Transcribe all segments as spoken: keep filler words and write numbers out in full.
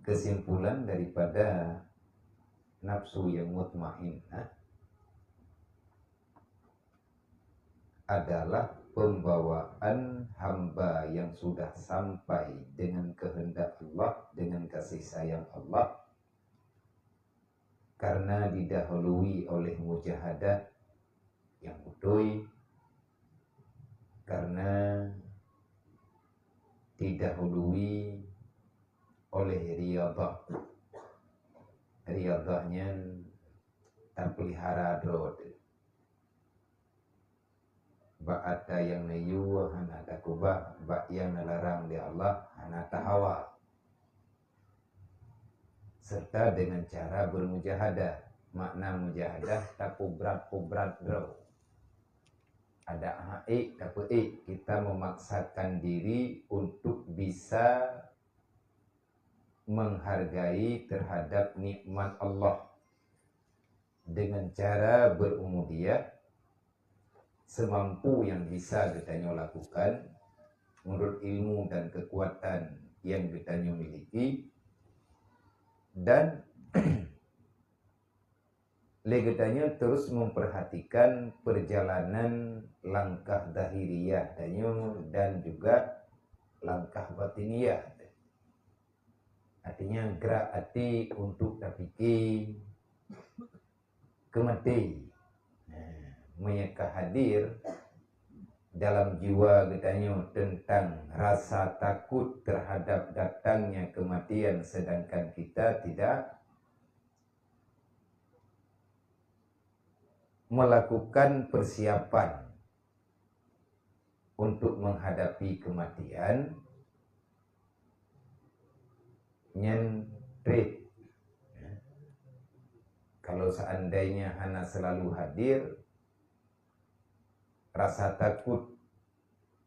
Kesimpulan daripada nafsu yang mutmainnah adalah pembawaan hamba yang sudah sampai dengan kehendak Allah, dengan kasih sayang Allah, karena didahului oleh mujahadah yang beutôi, karena didahului oleh riyadhah. Riyadhah nyan tapelihara droe teuh. Bak atra nyang neuyue hana takubah, bak nyang neularang lé Allah hana tahawa. Serta dengan cara bermujahadah. Makna mujahadah, tapubrat-pubrat droe. Adak hak ék tapeuék, kita memaksakan diri untuk bisa menghargai terhadap nikmat Allah dengan cara berubudiyah semampu yang bisa geutanyoe lakukan menurut ilmu dan kekuatan yang geutanyoe miliki, dan lé geutanyoe terus memperhatikan perjalanan langkah zahiriyah tanyoe dan juga langkah batiniyah. Artinya, gerak até untuk tapike keumaté. Nah, meunyo ka hadir dalam jiwa geutanyoe tentang rasa takut terhadap datangnya kematian, sedangkan kita tidak melakukan persiapan untuk menghadapi kematian, nyan treb. Kalau seandainya hana selalu hadir, rasa takut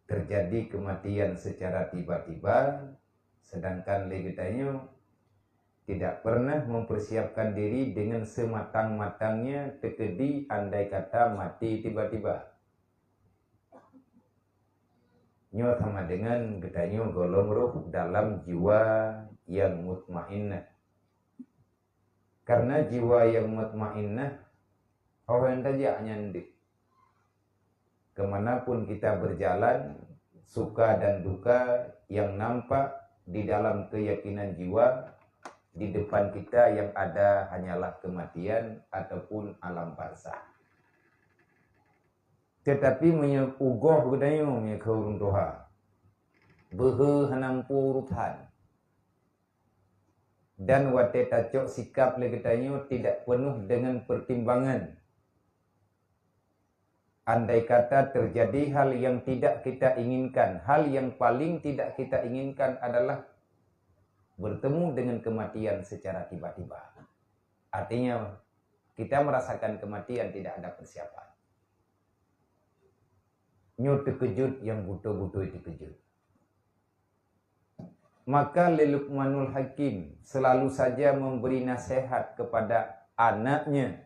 terjadi kematian secara tiba-tiba, sedangkan lé geutanyoe tidak pernah mempersiapkan diri dengan sematang-matangnya, teukeudi andai kata mati tiba-tiba. Nyoe sama dengan geutanyoe gohlom roh dalam jiwa yang mutmainnah. Karena jiwa yang mutmainnah, ho nyang tajak nyan deuh. Kemanapun kita berjalan, suka dan duka yang nampak di dalam keyakinan jiwa, di depan kita yang ada hanyalah kematian ataupun alam barzakh. Tetapi meunyoe ugoh geutanyoe meunyoe keu ureuëng tuha, beuhe hana muphom urusan, dan watée tacok sikap lé geutanyoe tidak penuh dengan pertimbangan. Andai kata terjadi hal yang tidak kita inginkan, hal yang paling tidak kita inginkan adalah bertemu dengan kematian secara tiba-tiba. Artinya, kita merasakan kematian tidak ada persiapan. Nyoe teukeujot nyang beutôi-beutôi teukeujot. Maka lé Luqmanul Hakim selalu saja memberi nasihat kepada anaknya.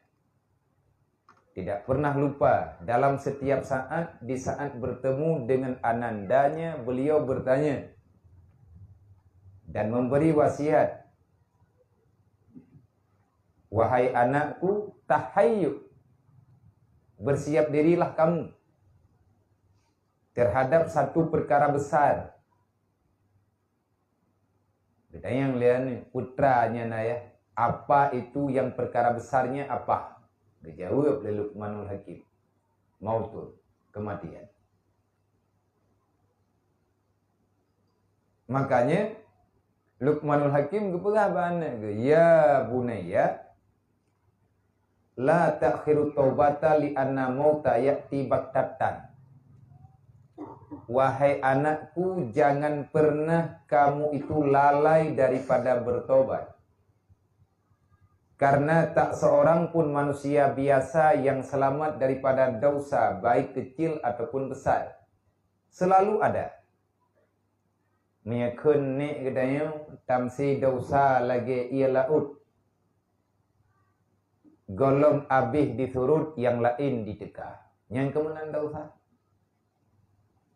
Tidak pernah lupa, dalam setiap saat, di saat bertemu dengan anandanya, beliau bertanya dan memberi wasiat, "Wahai anakku, tahayyu, bersiap dirilah kamu terhadap satu perkara besar." Geutanyong lé putra nyan ayah, "Apa itu yang perkara besarnya apa?" Geujaweueb lé Luqmanul Hakim, "Mautun, kematian." Makanya, Luqmanul Hakim geupeugah bak aneuëk geuh, "Ya bunayya, la ta'khiru taubata li anna mauta ya'ti baghtatan." Wahai anakku, jangan pernah kamu itu lalai daripada bertobat. Karena tak seorang pun manusia biasa yang selamat daripada dosa, baik kecil ataupun besar. Selalu ada. Meunyoe kheun nek geutanyoe, tamsi dosa lagée ié laôt. Gohlom abéh disurot, nyang laén diteuka. Nyang keumeunan dosa.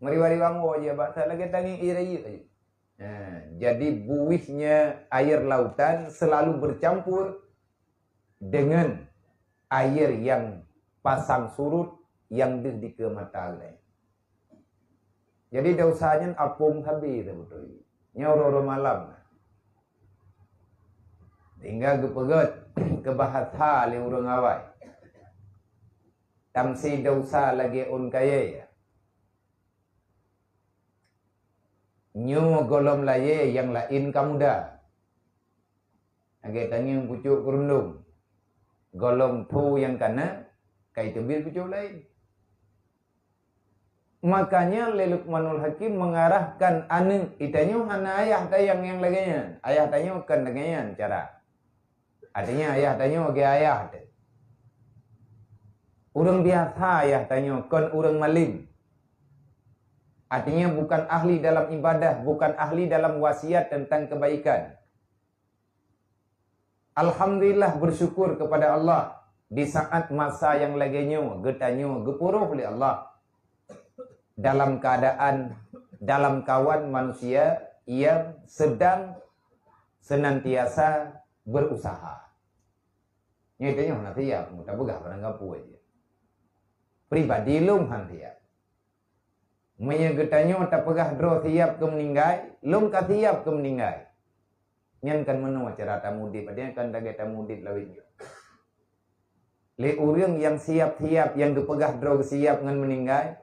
Meuriwa-riwa woe jih bak that lagée tangieng ié rayeuk jih. Nah, jadi buihnya air lautan selalu bercampur dengan air yang pasang surut yang deuh dikeue mata geutanyoe. Jadi desya nyan apom sabe teuh beutôi. Nyoe uroe-uroe malam. Sehingga geupeugét keu bahasa lé ureuëng awai. Tamsi desya lagée ôn kayée. Nyoe gohlom layée nyang laén ka muda. Lagée tangieng pucôk keurundong. Gohlom tho nyang kana, ka iteubiet pucôk laén. Makanya lé Luqmanul Hakim mengarahkan aneuk, "Itanyoe hana ayah tayang nyang lagée nyan. Ayah tanyoe kon lagée nyan cara." Artinya ayah tanyoe lagée ayah teuh. Ureuëng biasa ayah tanyoe, kon ureuëng malém. Artinya bukan ahli dalam ibadah, bukan ahli dalam wasiat tentang kebaikan. Alhamdulillah, bersyukur kepada Allah, di saat masa nyang lagée nyoe geutanyoe geupuroh lé Allah dalam keadaan, dalam kawan manusia yang sedang senantiasa berusaha. Nyoe tanyoe hana siap, tapeugah barang gampông aja. Pribadi lôn hana siap. Meunyoe geutanyoe tapeugah droe siap keu meuninggai, lôn ka siap keu meuninggai. Nyan kan meunoe cara tamudeb, padahai kan lagée tamudeb lawét nyoe. Lé ureuëng nyang siap-siap, nyang geupeugah droe siap ngon meuninggai,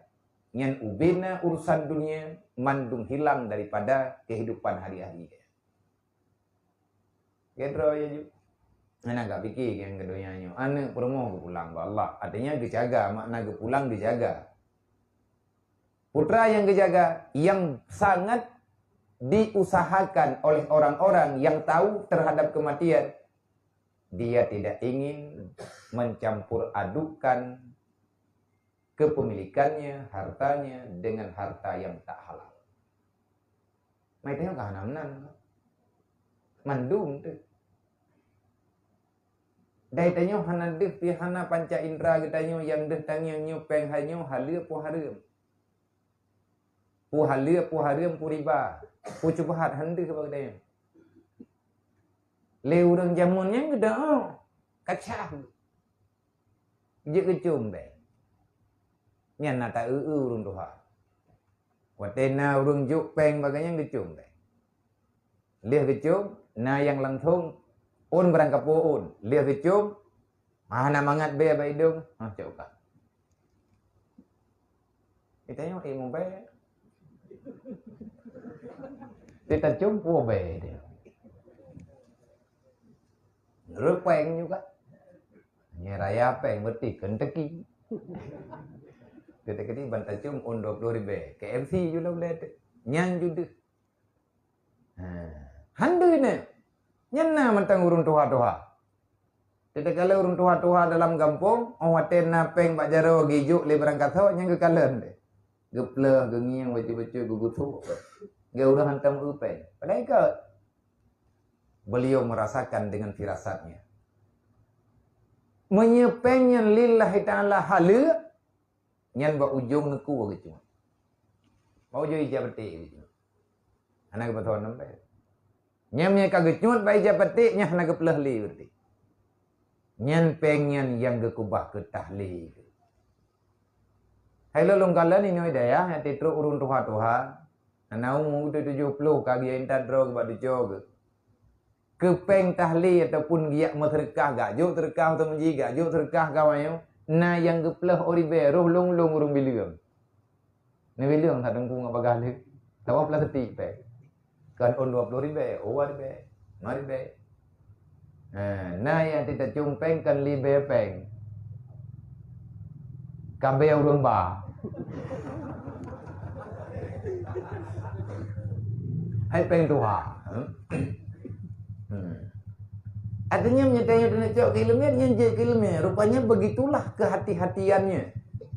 nyan ubena urusan dunia mandum hilang daripada kehidupan hari-hari. Keudroe ya ju. Hana gak pikir nyang keu donya nyoe. Aneuk peurumoh geupulang bak Allah. Artinya geujaga, makna geupulang geujaga. Putra yang geujaga, yang sangat diusahakan oleh orang-orang yang tahu terhadap kematian. Dia tidak ingin mencampur adukkan kepemilikannya, hartanya dengan harta yang tak halal. Mai teuh ka hana meunan. Mandum teuh. Dai tanyoe hana deuh pih hana panca indra geutanyoe nyang deuh tangieng nyoe péng hai nyoe haleue po hareuem. Po haleue po hareuem po riba. Po cubahat han deuh bak geutanyoe. Lé ureuëng jameun nyan geudoa. Kacah. Jeuet geucom bée. Nyan na ta-eu-eu ureuëng tuha. Watée na ureuëng jok péng bagaih nyan geucom bée. Lheueh geucom, na nyang langsong ôn barangkapeue ôn. Lheueh geucom, hana mangat bée bak idong, ha cok ka. Geutanyoe ilmu bée. Teuka cumpu bée dia. Nurut péng juga. Nyoe raya péng berarti kenteki. Kenteki ban tacum ôn dua puluh ribée. K F C ju lom lé teuh. Nyan ju deuh. Ha. Han deuh nyan. Nyan na mantong ureuëng tuha-tuha. Teuka lé ureuëng tuha-tuha dalam gampông, óh watée na péng bak jaroe geujok lé barangkasoe nyang geukalon deh. Geupleuh, geungieng, bacut-bacut, geugusok. Geu ureuëng hantom eu péng. Padahai ikot. Beliau merasakan dengan firasatnya. Meunyoe péng nyan lillahi ta'ala haleue, nyan bak ujong neuku geucuma. Bak ujong ija petik geucuma. Hana geupasoe nam péng. Nyan meunyoe ka geucut bak ija petik, nyan hana geupleuh lé berarti. Nyan péng nyan nyang geukeubah keu tahlé. Hai lôn lôn kalon inoe dayah nyang titrok ureuëng tuha-tuha, hana umu tujoh ploh ka geuintat droe bak duco geuh. Keu péng tahlé ataupun geujak meuseudeukah, gak jok seudeukah atau meuji, gak jok seudeukah ka wanyoe, na nyang geupleuh ôn ribée roh lôn-lôn ureuëng bileueng. Neubileueng that teungku ngon bagah lé. Tawa plastik péng. Kan ôn dua puluh ribée, dua ribée, lima ribée. Ha, na nyang titacum péng kan libée péng. Ka bée ureuëng ba. Hai péng tuha. Hmm. Artinya meunyoe tanyoe teuneuk cok keu ileumèe, nyan jeuet keu ileumèe. Rupanya begitulah kehati-hatiannya.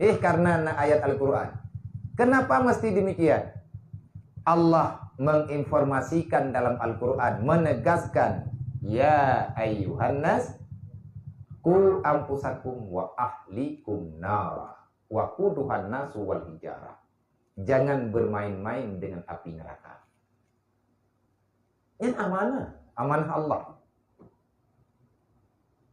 Eh, karena na ayat Al-Quran. Kenapa mesti demikian? Allah menginformasikan dalam Al-Quran, menegaskan, "Ya ayyuhan nas, ku anfusakum wa ahlikum nara, wa quduhan nasu wal hijarah." Jangan bermain-main dengan api neraka. Nyan amanah, amanah Allah.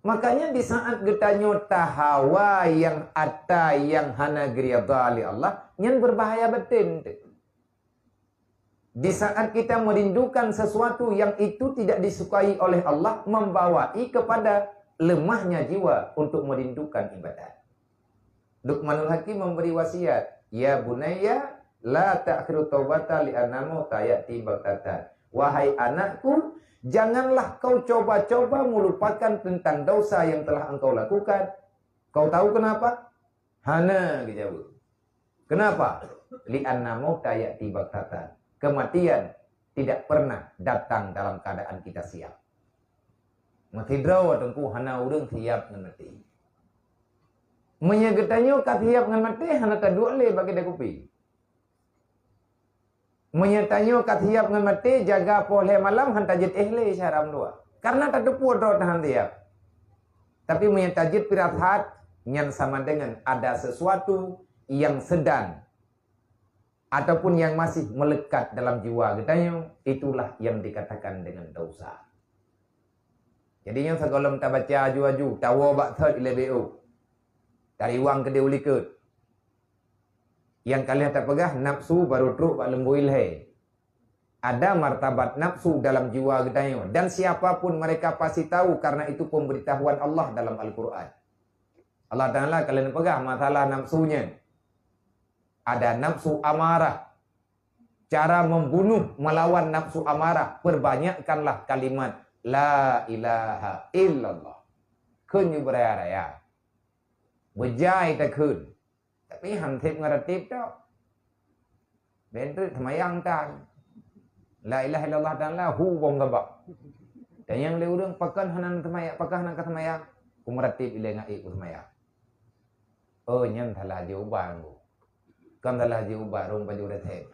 Makanya di saat geutanyoe tahawa nyang ata nyang hana geuridha lé Allah, nyan berbahaya batin. Di saat kita merindukan sesuatu yang itu tidak disukai oleh Allah, membawai kepada lemahnya jiwa untuk merindukan ibadat. Luqmanul Hakim memberi wasiat, "Ya bunayya, la ta'khir taubata li anna mauta ya'ti baghtatan." Wahai anakku, janganlah kau coba-coba melupakan tentang dosa yang telah engkau lakukan. Kau tahu kenapa? Hana geujaweueb. Kenapa? Li anna mauta ya'ti baghtatan. Kematian tidak pernah datang dalam keadaan kita siap. Meusidroe teungku hana ureuëng siap ngon maté. Meunyoe geutanyoe ka siap ngon maté, hana taduek lé bak keude kupi. Meunyoe tanyoe ka siap ngon maté, jaga poh lhée malam han tajeuet éh lé syahram dua. Karena tateupeue droe tahan siap. Tapi meunyoe tajeuet firasat, nyan sama dengan ada sesuatu yang sedang ataupun yang masih melekat dalam jiwa geutanyoe, itulah yang dikatakan dengan dosa. Jadi nyoe sigohlom tabaca aju-aju, tawoe bak thot ilée B O. Tariwang keudeh u likot. Nyang ka lheueh tapeugah nafsu baru trok bak leumboi lhée. Ada martabat nafsu dalam jiwa geutanyoe dan siapapun mereka pasti tahu karena itu pemberitahuan Allah dalam Al-Quran. Allah Taala ka lheueh peugah masalah nafsu nyan. Ada nafsu amarah. Cara membunuh melawan nafsu amarah, perbanyakkanlah kalimat la ilaha illallah. Kheun ju beuraya-raya. Beujai takheun. Tapi han seb ngon rateb tok. Bèk treuk seumayang tan. La ilaha illallah taala hu bong gabak. Dan nyang lé ureueng pakon hana seumayang, pakon hana ka seumayang. Ku meurateb ilée ngon ék ku seumayang. Oh, nyan salah jih ubat ngku. Kon salah jih ubat rhung baju resep.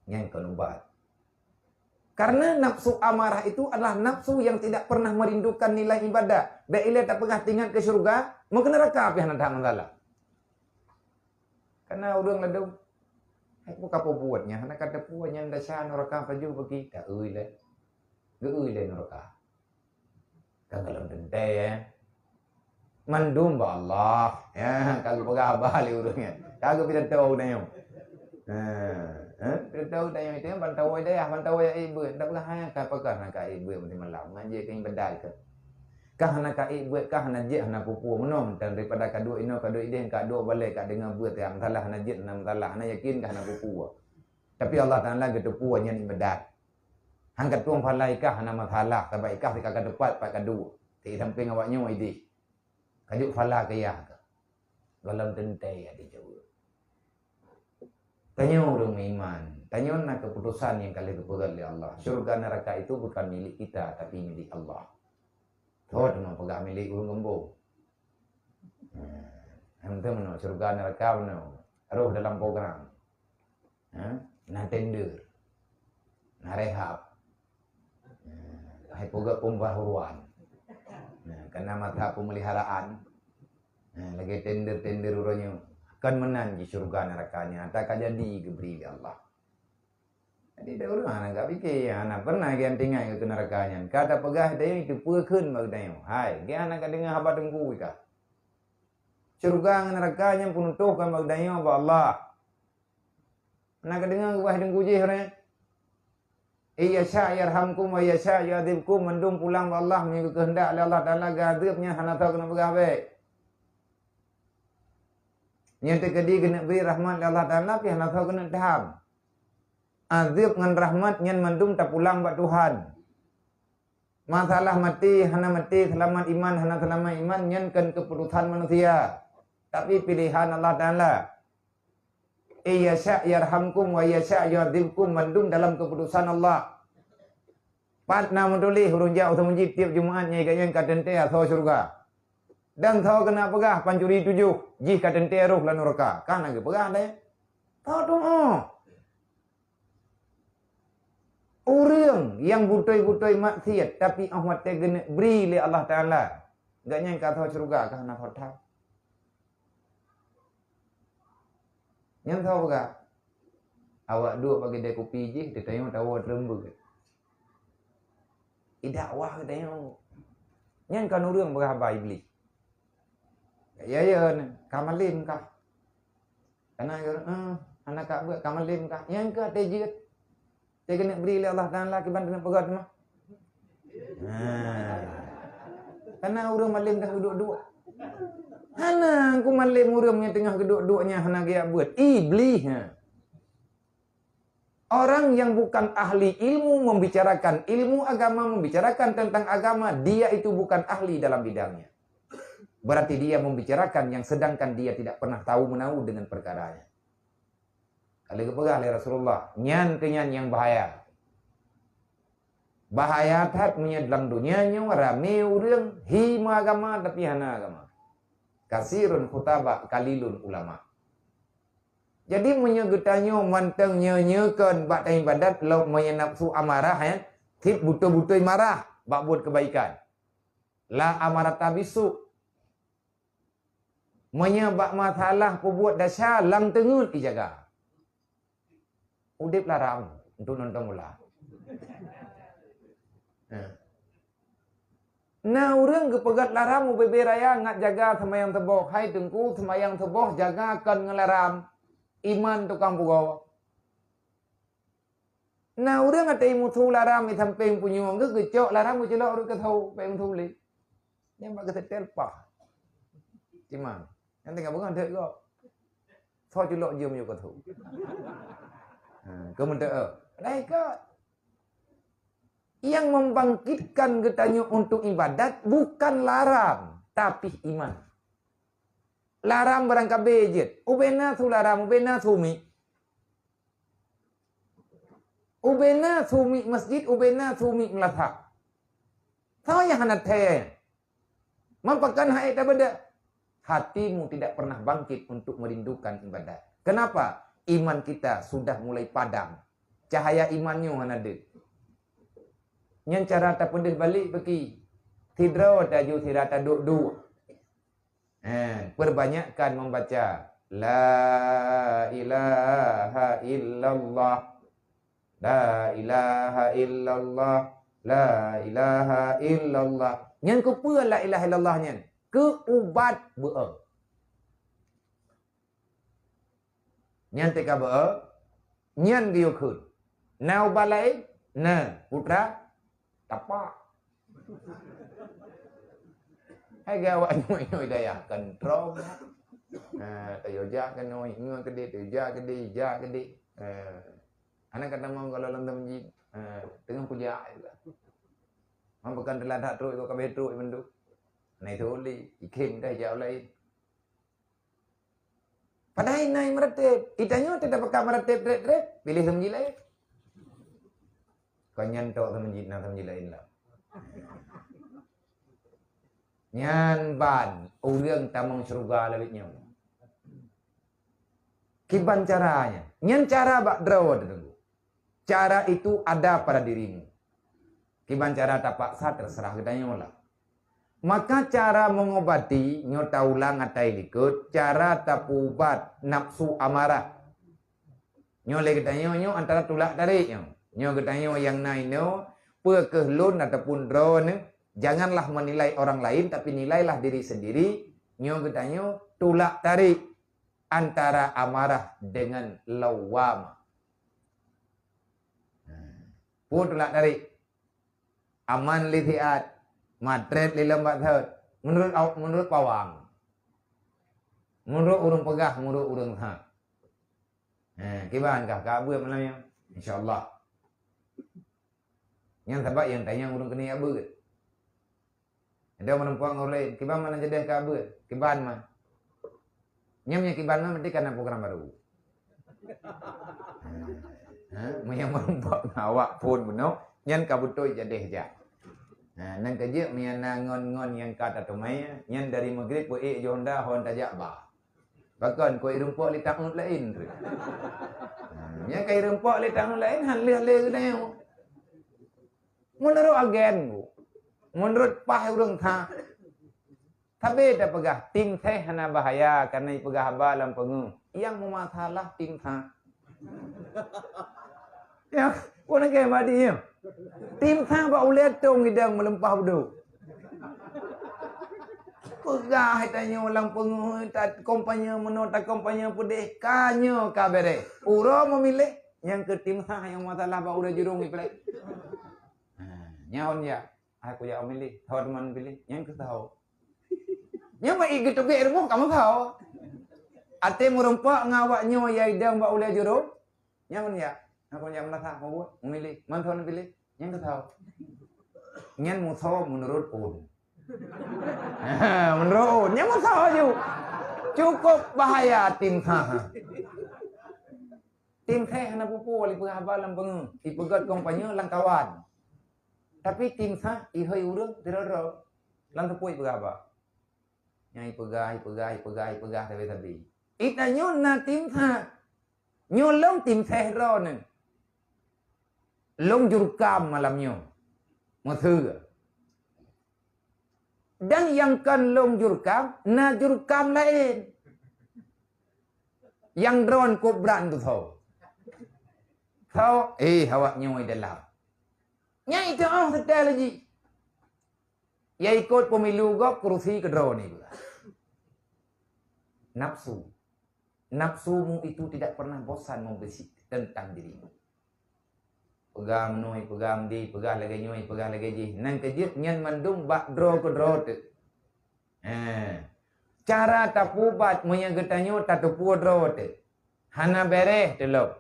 Nyan kon ubat. Karena nafsu amarah itu adalah nafsu yang tidak pernah merindukan nilai ibadah. Dak ilée tapeugah teuingat keu syeuruga, meukeunong neuraka pih hana that masalah. Karena ureueng ladôm, hai peue ka peubuet nyan, hana ka teupeue nyan desya neuraka pajoh bagi, taeu ilée. Geu-eu ilée neuraka. Kan golom teuntée, ya. Mandum bak Allah. Ya, ka geupeugah haba lé ureueng nyan. Ka geupidato geutanyoe. Ha, ha? Pidato geutanyoe itu, ya, ban tawoe dayah, ban tawoe ék beuet. Ndak peugah, ha, ka pakon hana ka ék beuet meusimalam. Ngan jeuet keu ibadat keu. Kah hana ka ék beuet, kah hana jeuet, hana peue-peue. Meunoe mantong daripada ka duek inoe, ka duek ideh, ka duek balée, ka deungoe beuet, ya, masalah hana jeuet, hana masalah, hana yakin, kah hana peue-peue. Tapi Allah Taala geuteupeue nyan ibadat. Han ka tueng phala ikah hana masalah, sabab ikah sika ka teupat pat ka duek. Di sampéng awaknyoe ideh. Ka jeuet phala keu yah ka. Golom teuntée ya dijaweueb. Tanyoe ureueng meuiman, tanyoe na keuputosan nyang ka lheueh geupeugét lé Allah. Syeuruga neuraka itu bukan milik kita, tapi milik Allah. Thot teuma peugah milik ureueng geumbong. Nah, hana meunoe syeuruga neuraka meunoe. Roh dalam program. Ha? Na tender. Na rehab. Ha, hai peugah pembaharuan. Nah, kena mata pemeliharaan. Nah, lagée tender-tender uroe nyoe. Kan meunan di syeuruga neuraka nyan. Ata ka jadi geubri lé Allah. Jadi, dak ureueng hana ka pike, hana pernah geuingat keu neuraka nyan. Ka tapeugah dayeuh teupeue kheun bak geutanyoe. Hai, geuh hana ka deungoe haba teungku ikah. Syeuruga ngon neuraka nyan peunutôh kan bak geutanyoe bak Allah. Hana ka deungoe geupeugah teungku jih ureueng nyan. "Iya sya yarhamkum wa iya sya yu'adzibkum," mandum pulang bak Allah meunyoe geukeuheundak lé Allah Taala geuadeueb nyan hana tho keuneuk peugah bék. Nyan teukeudi keuneuk bri rahmat lé Allah Taala pih hana tho keuneuk taham. Adeueb ngon rahmat nyan mandum tapulang bak Tuhan. Masalah maté hana maté, seulamat iman hana seulamat iman, nyan kon keuputosan manusia. Tapi piléhan Allah Taala. Iya sya yarhamkum wa iya sya yu'adzibkum, mandum dalam keuputosan Allah. Pat na meutuléh ureueng jak u masjid tiep Jumat nyan gobnyan ka teuntée asoe syeuruga. Dan soe keuneuk peugah pancuri tujoh, jih ka teuntée roh lam neuraka. Ka na geupeugah lé. Tho tu'oh. Ureueng nyang beutôi-beutôi maksiat, tapi 'oh watée geuneuk bri lé Allah Taala, gobnyan ka asoe syeuruga ka hana tho that. Nyan soe peugah, awak duek bak keude kupi jih, teutanyoe tawoe teureumbeue. Idakwah geutanyoe. Nyan kon ureuëng peugah haba Iblih. Ya, ya, ka malem kah. Kana, eh, hana ka beuet, ka malem kah. Nyan keuh até jeuet. Teuh keuneuk bri lé Allah Taala kiban keuneuk peugöt mah. Ha. Kana ureuëng malem ka geuduek-duek. Hana, ku malem ureuëng nyang teungoh geuduek-duek nyan hana geujak beuet. Iblih, ha. Orang yang bukan ahli ilmu membicarakan ilmu agama, membicarakan tentang agama, dia itu bukan ahli dalam bidangnya. Berarti dia membicarakan yang sedangkan dia tidak pernah tahu menahu dengan perkaranya. Kalau geupeugah lé Rasulullah, nyan keuh nyan nyang bahaya. Bahaya that meunyoe lam dunia nyoe ramé ureuëng hi meuagama tapi hana agama. Kasirun khutaba, kalilun ulama. Jadi meunyoe geutanyoe mantong nyoe-nyoe kon bak ibadat lom meunyoe nafsu amarah, ya, cit beutôi-beutôi marah bak buet kebaikan. La amarata bisu. Meunyoe bak masalah peubuet desya lam teungeut ijaga. Udeb laram untuk nonton bola. Ha. Na ureuëng geupeugöt laram ubé-bé raya ngat jaga seumayang suboh. Hai Teungku, seumayang suboh jaga kon ngon laram. Iman tukang pugoe. Na ureuëng até musu laram di sampéng punyueng geuh geucok laram geuculok rot keu tho, payah musu lé. Nyang bak geusetel pah. Iman. Nyang teungoh beungoh deuek gob. Soe culok jeuem yue keu tho. Ha, keu meuteuk. Dah ikot. Yang membangkitkan geutanyoe untuk ibadat bukan laram, tapi iman. Laram barangkabe jeuet. Ubena su laram, ubena su miek. Ubena su miek masjid, ubena su miek meulasak. Soe nyang hana thèe? Meupakan hai tabada. Hatimu tidak pernah bangkit untuk merindukan ibadat. Kenapa? Iman kita sudah mulai padam. Cahaya iman nyoe hana deuh. Nyan cara tapeudeuh balek beuki. Sidroe taju sira taduek-duek. Eh, perbanyakkan membaca la ilaha illallah. La ilaha illallah. La ilaha illallah. Nyan keupeue la ilaha illallah nyan? Keu ubat beu'e. Nyan teuka beu'e, nyan geuyue kheun. Na ubat laén? Na, putra, tapak. Hai gawat nyoe-nyoe dayah kentrom. Ha, tayoe jak keunoe, ingat keudéh, tayoe jak keudéh, jak keudéh. Ha. Aneuk kata mau kalau lam masjid, ha, teungoh kujak. Mam bukan telah tak trok, ikut kabeh trok, iman tu. Nah, itu boleh. Ikhim dah jak lain. Padahai na meuratéb. Itanyoe teutab pakat meuratéb treb-treb, piléh seumeujid laén. Kon nyan tok seumeujid, na seumeujid laén lah. Nyan ban ureuëng tamong syeuruga lawét nyoe. Kiban caranya? Nyan cara bak droe teuh. Cara itu ada pada dirimu. Kiban cara tapaksa terserah geutanyoe lah. Maka cara mengobati nyoe taulang atai likot, cara tapeuubat nafsu amarah. Nyoe lé geutanyoe nyoe antara tulak tarék nyoe. Nyoe geutanyoe nyang na inoe, peu kheueh lôn ataupun droeneuh, janganlah menilai orang lain tapi nilailah diri sendiri. Nyoe geutanyoe tulak tarék antara amarah dengan lawwamah. Peue tulak tarék? Aman lé siat, matreb lé lom bak thot. Meunurot awak, meunurot pawang. Meunurot ureuëng peugah, meunurot ureuëng that. Ha, kiban kah ka beuet malam nyoe? Insya Allah. Nyan sabab nyang tanyong ureuëng keuneuk beuet. Ada meureumpok ngon ureuëng laén, kiban mana jadeh ka beuet? Kiban ma. Nyam nyang kiban ma meuti kana program baru. Ha, meunyoe meureumpok ngon awak phon bunoe, nyan ka beutôi jadeh jak. Ha, nang kajeuet meunyoe na ngon-ngon nyang ka tateumé, nyan dari Maghrib peuék ju honda hon tajak ba. Pakon keu rumpok lé taun laén tu. Ha, nyang ka rumpok lé taun laén han lheueh lé geutanyoe. Meunurot agen, Bu. Meunurot paih ureuëng that. Sabe tapeugah, tim seh hana bahaya, karena ipeugah haba lam peungeuh. Nyang meumasalah tim that. Ya, pun ke madi ya. Tim sah bak ulée tông idang meuleumpah beudôh. Peugah tanyoe lam peungeuh, ta-, kompanye meunoe, ta kompanye peudeh, ka nyoe ka beureh. Uroe meumiléh, nyang keu tim sah nyang masalah bak ulée jurông ipreh. Ha, nyan ya. Aku jak memilih, tho teuma piléh, nyang keu tho. Nyang bak i geuteubiet rumoh ka meusaho. Até meurumpok ngon awak nyoe nyang idang bak ulée jurông. Nyang kon jak, nyang kon jak meunasah, meubuet, memilih, man tho neupiléh, nyang keu tho. Nyan musoe meunurot ulôn. Meunurot ulôn, nyan musoe ju. Cukup bahaya tim sah. Tim sah hana peue-peue lé peugah haba lam peungeuh, ipeugét kompanye lam kawan. Tapi tim sah ihôi ureuëng sidroe-droe lam teupeu ipeugah haba. Nyang ipeugah, ipeugah, ipeugah, ipeugah sabe-sabe. Itanyoe na tim sah. Nyoe lôn tim sah droeneuh. Lôn jurkam malam nyoe. Meuseu. Dan nyang kon lôn jurkam, na jurkam laén. Nyang droen kobra tu tho. Tho, eh, awak nyoe dalam. Nyang itu oh setel lagi. Ya ikut pemilu gop kursi kedroe ni pula. Nafsu. Nafsumu itu tidak pernah bosan membisik tentang dirimu. Peugah meunoe, peugah meudi, peugah lagée nyoe, peugah lagée jih. Nang keujeuet nyan mandum bak droe keudroe teuk. Ha. Cara tapubat meunyoe geutanyoe tateupeue droe teuk. Hana bereh teulok.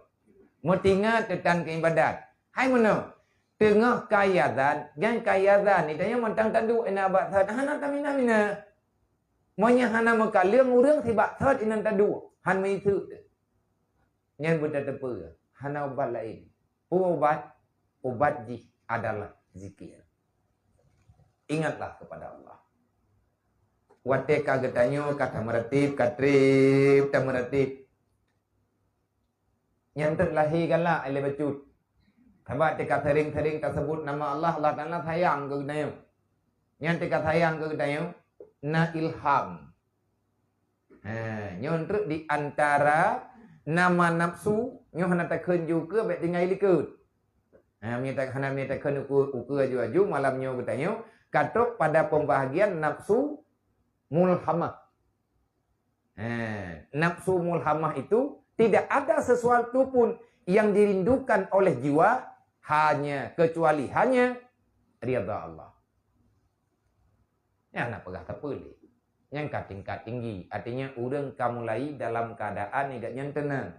Meutingat teutan keu ibadat. Hai meunoe, teungoh kayazan, nyan kayazan, itanyoe mantang taduek ina bak thot, hana tamina-mina. Meunyoe hana meukaleueng ureuëng sibak thot inan taduek, han meuiseuk teuk. Nyan beutateupeue, hana ubat laén. Peue ubat? Ubat jih adalah zikir. Ingatlah kepada Allah. Watée ka geutanyoe ka tameuratéb, ka treb tameuratéb. Nyan teuk lahé galak ilée bacut. Sabab teuka sering-sering taseubut nama Allah, Allah Taala sayang keu geutanyoe. Nyan teuka sayang keu geutanyoe, na ilham. Ha, nyoe treuk di antara nama nafsu, nyoe hana takheun ju keue, bék tinggai likot. Ha, meunyoe ta-, hana meunyoe takheun ukeue, ukeue aju-aju, malam nyoe geutanyoe ka trok pada pembahagian nafsu mulhamah. Ha, nafsu mulhamah itu tidak ada sesuatu pun yang dirindukan oleh jiwa hanya, kecuali hanya ridha Allah. Nyan hana peugah sapeue lé. Nyan ka tingkat tinggi. Artinya, ureuëng ka mulai dalam keadaan idak nyan teunang.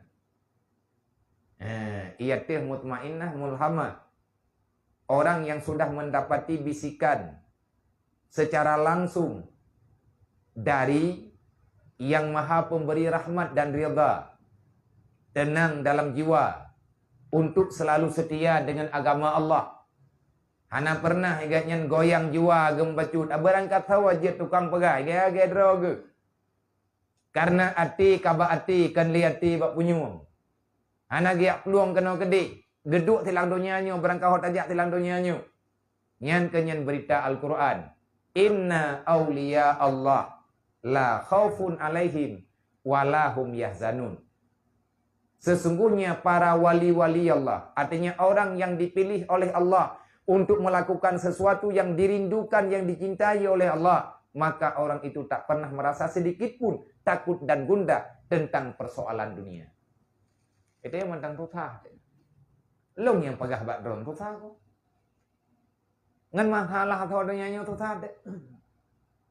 Eh, iateuh mutmainnah mulhamah. Orang yang sudah mendapati bisikan secara langsung dari Yang Maha Pemberi Rahmat dan Ridha. Tenang dalam jiwa untuk selalu setia dengan agama Allah. Hana pernah igat nyan goyang jiwa geumeubacut, abarangkat sawa jeuet tukang peugah, gaya-gaya droe geuh. Karena até ka bak até, kon lé até bak punyueng. Hana geujak plueng keunoe keudeh, geuduek silang donya nyoe, barangkaho tajak silang donya nyoe. Nyan keuh nyan beurita Al-Qur'an, "Inna auliya Allah la khaufun alaihim wa la hum yahzanun." Sesungguhnya para wali-wali Allah, artinya orang yang dipilih oleh Allah untuk melakukan sesuatu yang dirindukan, yang dicintai oleh Allah, maka orang itu tak pernah merasa sedikit pun takut dan gundah tentang persoalan dunia. Itu yang mantang susah. Lôn nyang peugah bak droen susah ko. Ngon masalah tho donya nyoe susah deh.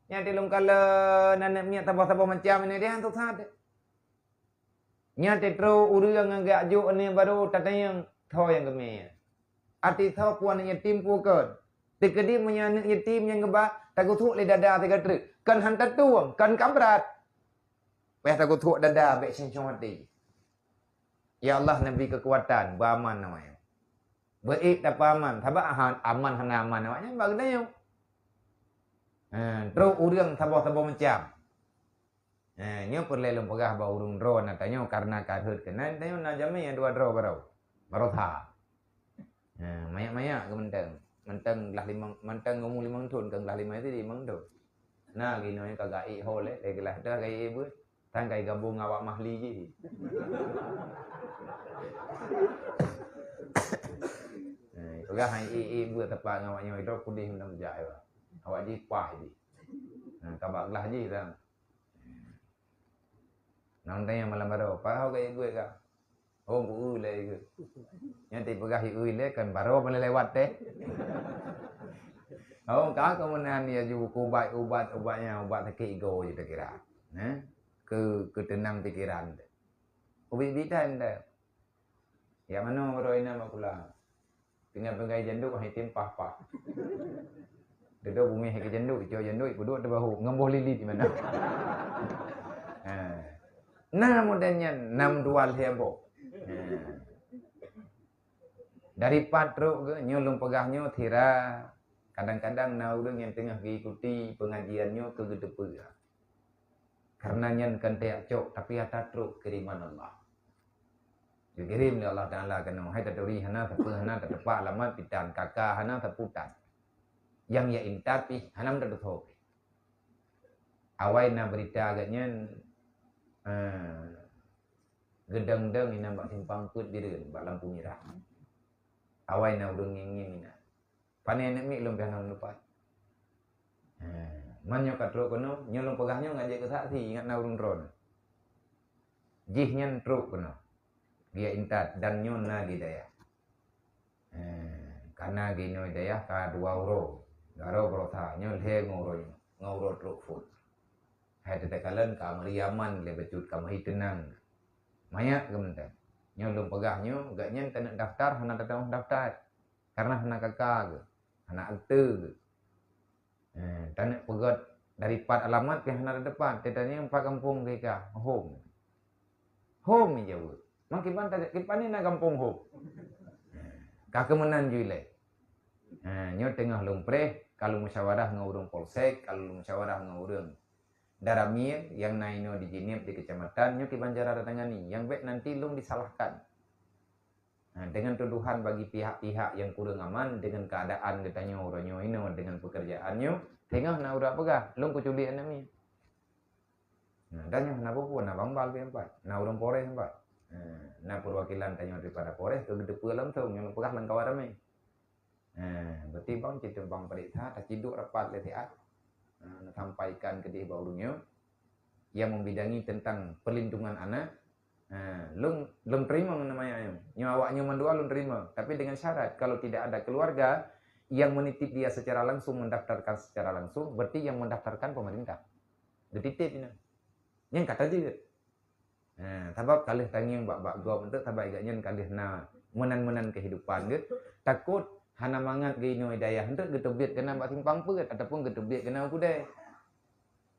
Nyan di lôn kalon aneuk miet saboh-saboh macam ini dia susah deh. Nyan di trok ureuëng nyang geujak jok aneuk barô tatanyong tho nyang geumé. Até tho peue aneuk yatim peue kon. Teukeudi meunyoe aneuk yatim nyang geuba tageusuek lé dada sigoe treuk, kon han tatueng, kon ka brat. Payah tageusuek dada bék sincong até. Ya Allah, neubri keukuatan, beuaman awaknyan. Beuék tapeuaman, sabab aman hana aman awaknyan bak geutanyoe. Ha, trok ureuëng saboh-saboh macam. Ha, nyoe peureulée lôn peugah bak ureuëng droe na tanyoe kareuna ka rhot keunan tanyoe na jamé dua droe baroe. Baroe that. Ha, manyak-manyak keu mantong. Mantong glah limong, mantong umu limong thon, kon glah limong itu limong thon. Na ginoe ka gaék ho lé, lé glah dah gaék beuet. Tan kai gabong awak mahli jih. Eh, Gah hai i i buet tepat ngon awak nyoe, idroe pudeh meunan jak, ya. Awak jih pah jih. Nah, ka bak glah jih dah. Nang tanya malam baru, "Apa kau kaya gue kah?" Oh, bu lé gue. Nyan ti peugah i lé kan baru boleh lewat teh. Oh, ka kau meunan ya ju ubat, ubat, ubatnya, ubat sakit ego je tak kira. Nah, ke, ke tenang pikiran teh. Ubit bidan teh. Ya mano baru ina mak pula. Tinggai-tinggai janduk hai tim pah-pah. Dedo bumi hai ke janduk, icok janduk, ipuduk teubahu, ngemboh lili di mana. Ha. Nah, model nyan, nam dua lhèe boh. Ha. Dari pat trok ke, nyoe lôn peugah nyoe, Tira, kadang-kadang na ureuëng nyang teungoh geuikuti pengajian nyoe keu geuteupeue. Karena nyan kan teuyak cok, tapi ata trok kiriman Allah. Geukirém lé Allah Taala keunoe, hai taturi hana, sapeue hana, tateupeue alamat pitan, kaka hana, saputan. Nyang ya intat pih hana meutatusoe pih. Awai na berita agak nyan, eh, geudong-dong inan bak simpang peuet Bireuen, bak lampu mirah. Awai na ureuëng ngieng-ngieng inan. Pane aneuk miet lôn pih hana lôn lupa. Ha, man nyoe ka trok keunoe, nyoe lôn peugah nyoe ngat jeuet keu saksi, ingat na ureuëng droeneuh. Jih nyan trok keunoe. Dia intat dan nyoe na di dayah. Ha, kana ginoe dayah ka dua uroe. Garo beurota nyoe lhèe ngon uroe nyoe, ngon uroe trok phon. Hai teuka kalon ka meuriaman lé bacut ka meuhi teunang. Manyak geuh mantong. Nyoe lôn peugah nyoe, gobnyan taneuk daftar hana tateuoh daftar. Karena hana kaka geuh, hana akte geuh. Eh, taneuk peugöt dari pat alamat pih hana tateupat, tatanyong pat gampông geuh ka, hom. Hom jaweueb. Mangkiban ta-, kiban na gampông hom. Ka keumeunan ju ilée. Eh, nyoe teungoh lôn preh, ka lôn musyawarah ngon ureuëng polsek, ka lôn musyawarah ngon ureuëng Daramil nyang na inoe di Jeunieb di keucamatan, nyoe kiban cara tatangani, nyang bék nanti lôn disalahkan. Nah, dengan tuduhan bagi pihak-pihak nyang kureueng aman dengan keuadaan geutanyoe uroe nyoe inoe dengan peukeurjaan nyoe, teungoh na ureuëng peugah, lôn kuculik aneuk miet. Nah, dan nyoe na peue-peue, na bang bal pih empat, na ureuëng Polres empat. Nah, na peurwakilan tanyoe daripada Polres keu geuteupeue langsong nyang peugah lam kawan ramé. Nah, berarti bang cit bang peuriksa, taciduk rapat lé siat. Nah, sampaikan keudeh bak ureuëng nyoe yang membidangi tentang perlindungan anak. Ha, lôn, lôn terima nama ayah nyoe. Nyoe awak nyoe mandua lôn terima. Tapi dengan syarat, kalau tidak ada keluarga yang menitip dia secara langsung, mendaftarkan secara langsung, berarti yang mendaftarkan pemerintah. Geutitip inoe. Nyan kata jeuet. Ha, sabab ka lheueh tangieng bak-bak gob untuk sabab gobnyan ka lheueh na meunan-meunan kehidupan geuh. Takot hana mangat geuh inoe dayah untuk geuteubiet keunan bak simpang peuet ataupun geuteubiet keunan u keudè.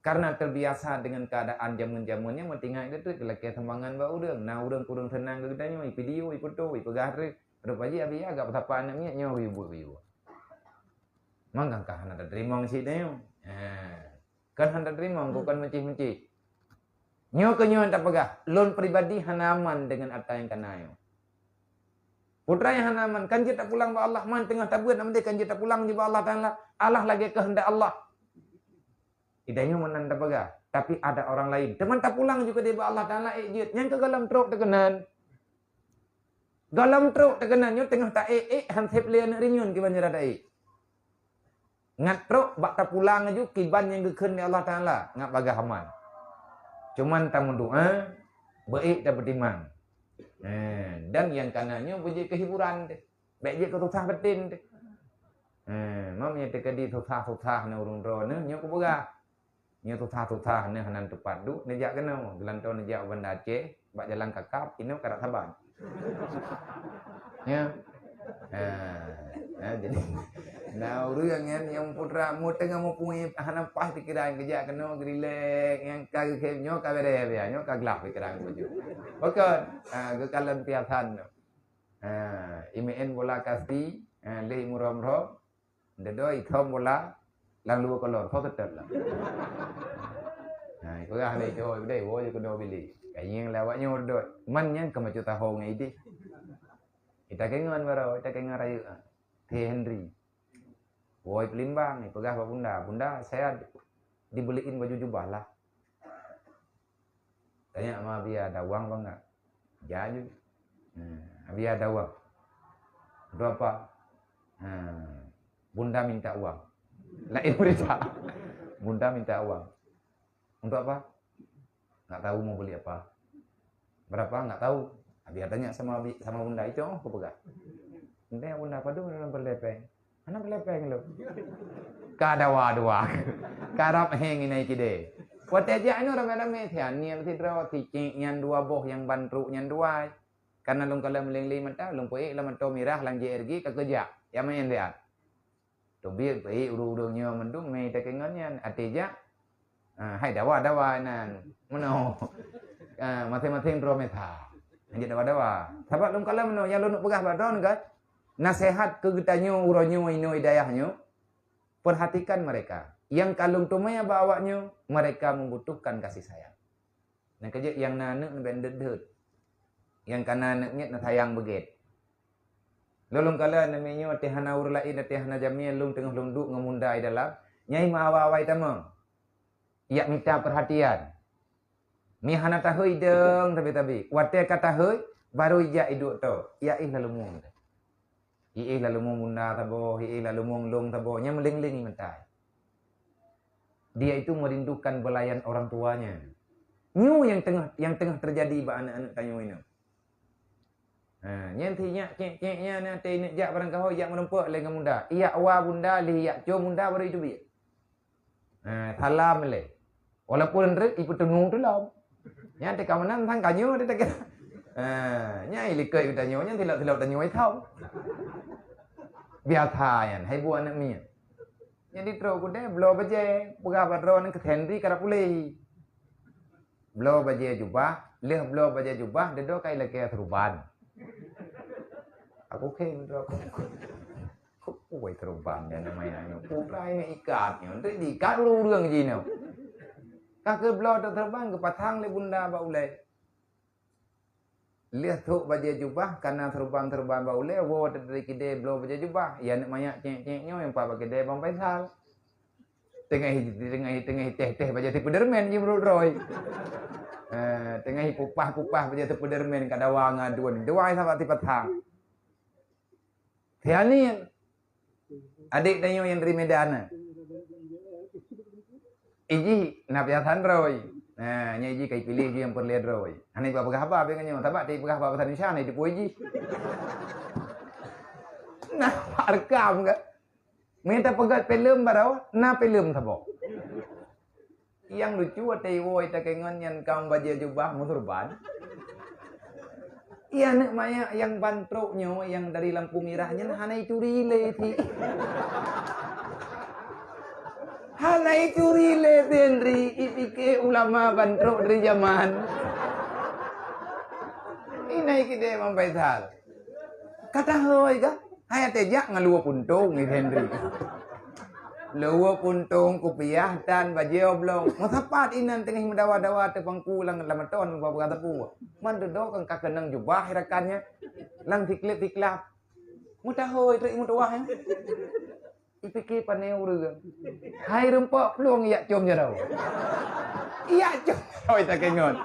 Karena terbiasa dengan keadaan jameun-jameun nyan, meutinggai geuteuk lakée sumbangan bak ureuëng. Na ureuëng kureueng seunang keu geutanyoe, ipidio, iputo, ipeugah reueh. Rupa jih abi agak beusapa aneuk miet nyoe, ibu-ibu. Mangka ka hana tateurimong cit nyoe. Ha. Kan hana tateurimong, bukan meucih-meucih. Nyoe keu nyoe tapeugah, lôn pribadi hana aman dengan ata nyang kana nyoe. Putra nyang hana aman, kan jeuet tapulang bak Allah, man teungoh tabeuet, nama kan jeuet tapulang ju bak Allah Taala. Allah lagée keuheundak Allah. Idanyoe meunan tapeugah, tapi ada orang lain. Teuma tapulang juga di bak Allah Taala, ék jeuet. Nyang keu gohlom trok teukeunan. Gohlom trok teukeunan nyoe teungoh taék-ék, han sép lé aneuk rinyun kiban cara taék. Ngat trok bak tapulang laju kiban nyang geukheun lé Allah Taala ngat bagaih aman. Cuman tameudoa, beuék tapeutimang. Eh, dan nyang kana nyoe beujeuet keu hiburan teuh. Bék jeuet keu susah batin teuh. Eh, mam nyang teukeudi susah-susah na ureuëng droeneuh nyoe kupeugah. Nyoe susah-susah nyoe hana teupat duek, neujak keunoe, geulantoe neujak u Banda Aceh, bak jalan kakab, inoe karap saban. Ya. Ha, ha, jadi, na ureuëng nyan nyang putra mu teungoh meupunyai hana paih pikiran, geujak keunoe geurilek, nyang ka geukhem nyoe ka bereh, nyoe ka glah pikiran baju. Bukan, ha, geukalon piasan tu. Ha, imeu'en bola kasti, ha, lé meurom-rom, deudoi thom bola, lam luwa kolor, ho keutôt lah. Ha, ipeugah lé itu, dai, wo je keunoe bili. Kayeng lé awak nyoe deudoi. Man nyan keu macu taho ngon ideh. Ita kengon baroe, ita kengon rayeuk, ha. Thé Henry. Wo i Peulimbang, ipeugah bak bunda, "Bunda, saya dibeliin baju jubah lah." Tanya ma Abia, "Ada uang apa enggak?" "Ya ju." Hmm, Abia ada uang. "Untuk apa?" Ha. Bunda minta uang. Laén berita. Bunda minta uang. Untuk apa? Nggak tahu mau beli apa. Berapa? Nggak tahu. Biar tanya sama bi-, sama bunda itu, oh, aku pegang. Nanti bunda, padum dalam perlepeng. Mana perlepeng lu? Ka dawa dua. Karab heng inai kide. Watèe jak nyoe ramé-ramé, sian nyan sidroe, sicik nyan dua boh, nyang ban trok nyan dua. Karena lôn kalon meuleng-leng mata, lôn peuék lam mata mirah, lam J R G ka keujak. Ya main dia. Teubiet peuék ureueng-ureueng nyoe mandum mé takengon nyan. Até jak, ah, hai dawa-dawa nan. Meunoe. Ah, maséng-maséng droe meusa. Hanjeuet dawa-dawa. Sabab lôn kalon meunoe, nyang lôn peugah bak droeneuh kan, naseuhat keu geutanyoe uroe nyoe inoe di dayah nyoe, perhatikan mereka. Nyang ka lôn teumé bak awak nyoe, mereka membutuhkan kasih sayang. Nyang keujeuet nyang na aneuk neuben deuet-deuet. Nyang ka na aneuk miet neusayang beugét. Lôn lôn kalon aneuk miet nyoe teuh hana ureueng laén, teuh hana jamé, lôn teungoh lôn duek ngon bunda di dalam. Nyai meuawai-awai tamong. Jak mita peurhatian. Mi hana tahôi deueng tabi-tabi. Watèe ka tahôi, baru ijak iduek toe. Jak éh laleumu. Iéh laleumu bunda saboh, iéh laleumu lôn saboh, nyan meuleng-leng meutai. Dia itu merindukan belayan orang tuanya. Nyoe nyang teungoh, nyang teungoh teujadi bak aneuk-aneuk tanyoe nyoe. Ha, nyan si nyak cék-cék nyan, na teuingat jak barangkaho, jak meurumpok lé ngon bunda. Ijak wa bunda, lheuh ijak com bunda baru iteubiet. Ha, salam lé. Walaupun reuk ipeuteungu tulom. Nyan teuka meunan sang ka nyoe teuka. Ha, nyan ilikot geutanyoe, nyan silap-silap tanyoe ithom. Biasa nyan, hai buet aneuk miet. Nyan di trok kudeh, bloe bajèe, peugah bak droeneuh keu Henry karap puléh. Bloe bajèe jubah, lheuh bloe bajèe jubah, dudoe kai lakèe seuruban. Aku khem droe. Kupeue seuruban nyan namanya nyoe? Putra nyoe ikat nyoe, untuk diikat ureueng-ureueng jih nyoe. Ka keu bloe teuk seuruban geupasang lé bunda bak ulèe. Lheueh thok bajèe jubah, kana seuruban-seuruban bak ulèe, woe teuk dari kidée bloe bajèe jubah. Ya aneuk manyak cék-cék nyoe nyang pat bak kidée Bang Faisal. Teungoh hi, teungoh hi, teungoh hi teh-teh bajèe Spiderman jih meurot droe. Eh, teungoh hi pupah-pupah bajèe Spiderman ka dawa ngon aduen. Dua sahabat sipasang. Sianin. Adék tanyoe nyang dari Medan na. Iji na piasan droe. Nah, nyan iji kai piléh ju nyang peureulée droe. Hana iba peugah haba pih ngon nyoe. Sabab teupeugah haba bahasa Indonesia na iteupue iji. Nah, rekam ka. Mita peugah filem baroe, na filem saboh. Nyang lucu watée iwoe takengon nyan kam bajée jubah meusurban. Iya aneuk manyak nyang ban trok nyoe nyang dari lampu mirah nyan hana ituri lé si. Hana ituri lé si Henry, ipike ulama ban trok dari jaman. Inai kidée Bang Faisal. Ka tahôi ka? Hai até jak ngon luwa puntông ni Henry. Luwa puntông kupiah tan bajée oblong. Meusapat inan teungoh meudawa-dawa teupangku lam, lam meuton bak peugah teupeu. Man dudoe kan ka keunong jubah rakan nyan. Lam siklep-siklap. Meutahôi treuk meutuwah nyan. Ipike pane ureueng. Hai rumpok plueng yak com jaroe. Yak com jaroe takengon.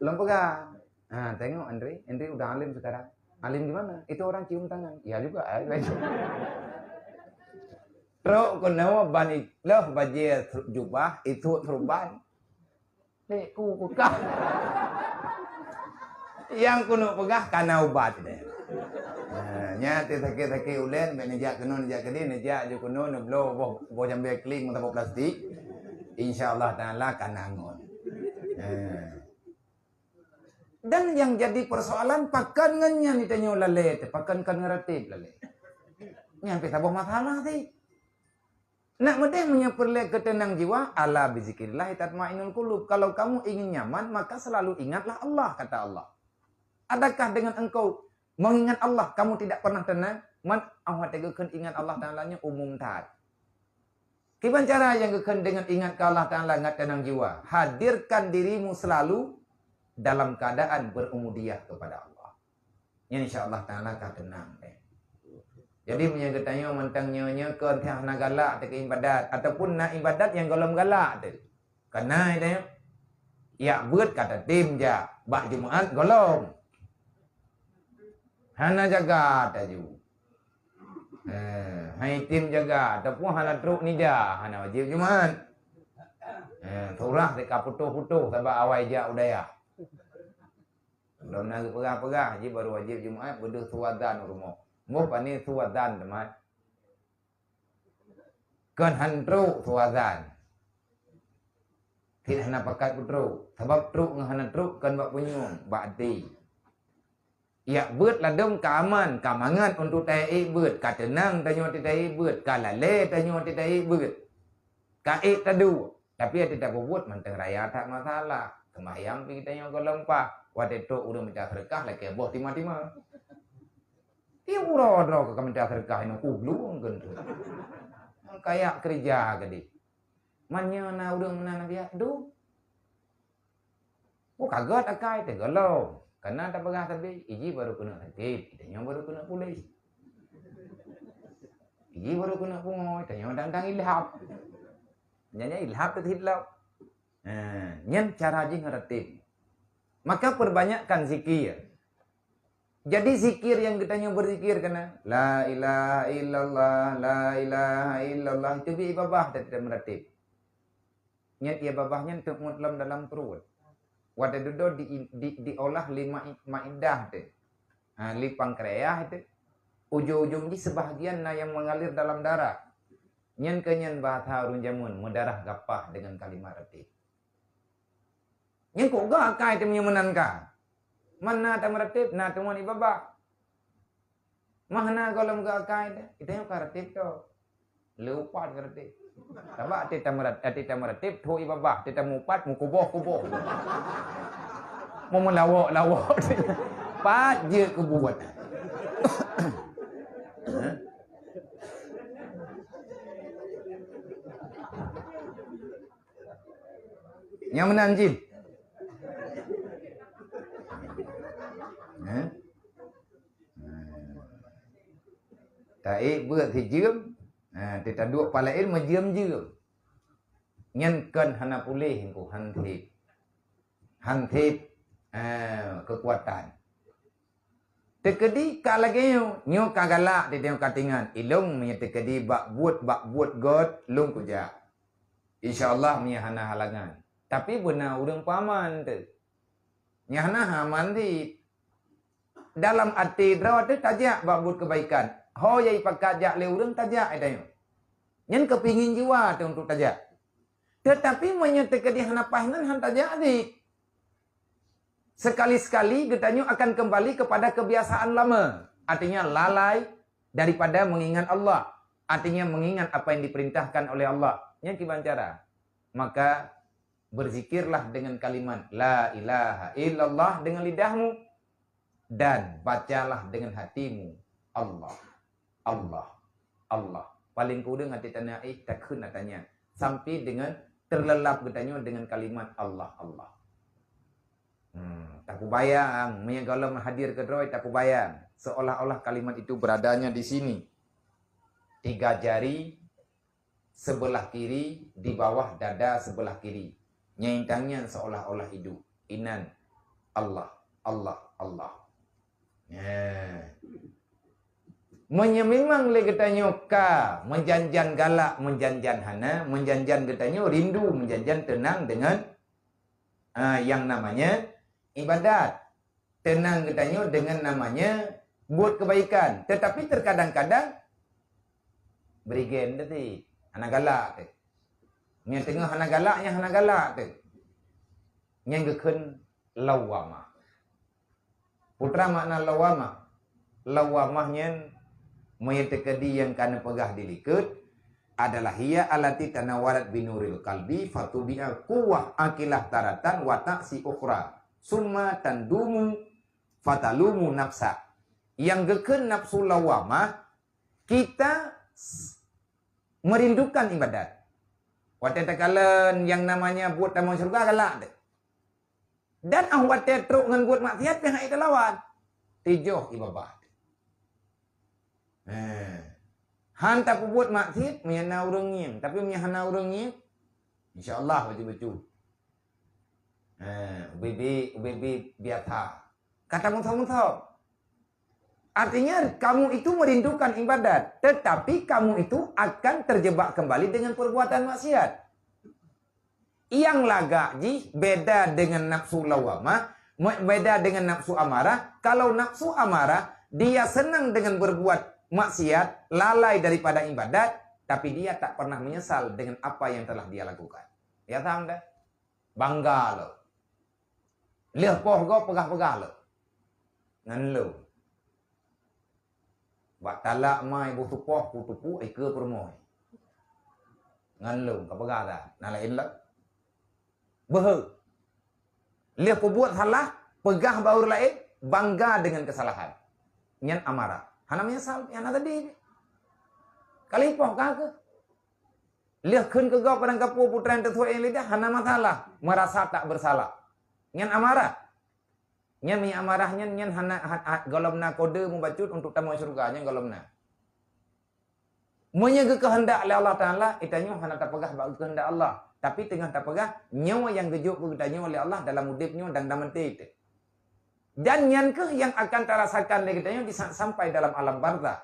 Lom peugah. Ha, tengok Andre, Andre udah alim sekarang. Alim di mana? Itu orang cium tangan. Ya juga, eh. Trok keunoe ban i-, loh bajée jubah, itu serban. Dek ku peugah. Nyang keuneuk peugah kana ubat deh. Ha, nya teu sakét-sakét ulèe, bèk neujak keunoe, neujak keudeh, neujak ju keunoe, neubloe boh, boh jambé kling meutabok plastik. Insya Allah Taala kana ngon. Ha. Dan yang jadi persoalan, pakon ngon nyan tanyoe lalée teuh, pakon kon ngon ratéb lalée. Nyan pih saboh masalah teuh. Nak meudeh meunyoe peureulée keuteunang jiwa, "Ala bizikrillahi tatmainnul qulub." Kalau kamu ingin nyaman, maka selalu ingatlah Allah, kata Allah. Adakah dengan engkau mengingat Allah, kamu tidak pernah tenang? Man, awak teugeukheun ingat Allah Taala nyoe umum that. Kiban cara nyang geukheun deungon ingat keu Allah Taala ngat teunang jiwa? Hadirkan dirimu selalu dalam keadaan berubudiyah kepada Allah. Nyan insya Allah Taala ka teunang deh. Jadi meunyoe geutanyoe mantong nyoe-nyoe kon hana galak teuka ibadat ataupun na ibadat nyang gohlom galak teuh. Kana itu yak beuet ka tatem jak bak Jumaat gohlom. Hana jaga taju. Eh, hai tim jaga ataupun hana trok nida, hana wajib Jumat. Eh, surah teuka putôh-putôh sabab awai jak u dayah. Lom na geupeugah-peugah, ji baru wajib Jumat, beudôh suazan u rumoh. Moh pane suazan teuma. Kon han trok suazan. Cit hana pakat peutrok. Sabab trok ngon hana trok kon bak punyueng, bak até. Jak beuet ladôm ka aman, ka mangat untuk taék beuet, ka teunang tanyoe taék beuet, ka lalée tanyoe taék beuet. Ka ék taduek, tapi até tapeubuet mantong raya that masalah. Seumayang pih tanyoe gohlom paih, watée trok ureuëng minta seudeukah lakée boh tima-tima. Tiep uroe droe ka minta seudeukah inoe kuglueng keuneuk. Kayak keureuja gadih. Man nyoe na ureuëng meunan biak dum. Oh, ka gét akai teuh gohlom. Kana tapeugah sabe, iji baru keuneuk sakét, tanyoe baru keuneuk puléh. Iji baru keuneuk pungoe, tanyoe dang-dang ilhab. Nyan ilhab teuh hitlab. Ha, nyan cara jih ngon ratéb. Maka perbanyakkan zikir. Jadi zikir nyang geutanyoe berzikir kana, la ilaha illallah, la ilaha illallah, itu bi babah teuh meuratéb. Nyan ie babah nyan teungeut lom dalam pruet. Watée dudoe di, di, diolah lé mai-, maidah teuh. Ha, lé pankreas teuh. Ujong-ujong jih sebahagian na nyang mengalir dalam darah. Nyan keuh nyan bahasa ureuëng jameun meudarah gapah deungon kalimat ratéb. Nyan kok gét akai teuh meunyoe meunan ka. Man na tameuratéb, na teungon ie babah. Mah na gohlom gét akai teuh, geutanyoe ka ratéb tho. Leupat ka ratéb. Sabab até tameura-, até tameuratéb tho ie babah, até tamupat meukuboh-kuboh. Mau meulawok-lawok. Pat jeuet keubuet. Nyang meunan jih. Eh? Taék beuet sijeuem, ha, teuh taduek palaén meujeuem-jeuem. Nyan kon hana puléh engku, han sép. Han sép, eh, keukuatan. Teukeudi ka lagée nyoe, nyoe ka galak teuh tanyoe ka teuingat, ilong meunyoe teukeudi bak buet, bak buet gét, lôn kujak. Insya Allah meunyoe hana halangan. Tapi beuna ureuëng peuaman teuh. Nyan hana aman cit. Dalam até droe teuh tajak bak buet keubaikan. Ho nyang ipakat jak lé ureuëng tajak, eh, tanyoe. Nyan keupingin jiwa teuh untuk tajak. Tetapi meunyoe teukeudi hana paih nyan han tajak cit. Sekali-sekali geutanyoe akan kembali kepada kebiasaan lama. Artinya lalai daripada mengingat Allah. Artinya mengingat apa yang diperintahkan oleh Allah. Nyan kiban cara. Maka berzikirlah dengan kalimat la ilaha illallah dengan lidahmu dan bacalah dengan hatimu Allah, Allah, Allah. Paling kureueng até teuingat, eh, takheun na tanyang sampai dengan terlelap geutanyoe dengan kalimat Allah, Allah. Hmm, tapeubayang, meunyoe gohlom hadir keudroe, tapeubayang seolah-olah kalimat itu beradanya di sini. Tiga jari sebelah kiri di bawah dada sebelah kiri. Nyang tangian seolah-olah idup. Inan, Allah, Allah, Allah. Nah. Meunyoe memang lé geutanyoe ka meujanjan galak, meujanjan hana, meujanjan geutanyoe rindu, meujanjan teunang deungon, ah, yang namanya ibadat. Teunang geutanyoe deungon namanya buet keubaikan. Tetapi terkadang-kadang berigen teuh, hana galak teuh. Nyang teungoh hana galak, nyang hana galak teuh. Nyang geukheun lawamah. Peue makna lawamah? Lawamah nyan meunyoe teukeudi nyang ka neupeugah di likot adalah hiya allati tanawarat binuril qalbi fatubi'a quwwah akilah taratan wa ta'si ukhra. Summa tandumu fatalumu nafsa. Nyang geukheun nafsu lawamah, kita s-, merindukan ibadat. Watée takalon nyang namanya buet tamong syeuruga galak teuh. Dan ah watée trok ngon buet maksiat pih hana talawan. Tijoh ie babah. Eh. Han tapeubuet maksiat meunyoe na ureuëng ngieng, tapi meunyoe hana ureuëng ngieng, insya Allah bacut-bacut. Eh, ubé-bé, ubé-bé biasa. Ka tamusoh-musoh. Artinya, kamu itu merindukan ibadat, tetapi kamu itu akan terjebak kembali dengan perbuatan maksiat. Yang lagak jih beda dengan nafsu lawamah, me-, beda dengan nafsu amarah. Kalau nafsu amarah, dia senang dengan berbuat maksiat, lalai daripada ibadat, tapi dia tak pernah menyesal dengan apa yang telah dia lakukan. Ya, paham dah? Bangga lo. Lheueh poh gob peugah-peugah lo. Ngon lo. Bak talak mai boh tupoh ku tupuk ikeue peurumoh. Ngon lôn ka peugah dah, na laén lom. Beuhe. Lheueh peubuet salah, peugah bak ureueng laén, bangga dengan kesalahan. Nyan amarah. Hana menyesal, nyan hana sedih. Kalipoh ka keuh. Lheueh kheun keu gob padang kapoe putra nyang teusuet nyang lidah, hana masalah, merasa tak bersalah. Nyan amarah. Nyan meunyo amarah nyan, nyan hana, ha, ha, gohlom na kode mubacut untuk tamong syeuruga, nyan gohlom na. Meunyo geukeuheundak lé Allah Taala, geutanyoe hana tapeugah bak geukeuheundak Allah, tapi teungoh tapeugah nyoe nyang geujok keu geutanyoe lé Allah dalam udeb nyoe dan dalam até teuh. Dan nyan keuh nyang akan tarasakan lé geutanyoe di saat sampai dalam alam barzakh.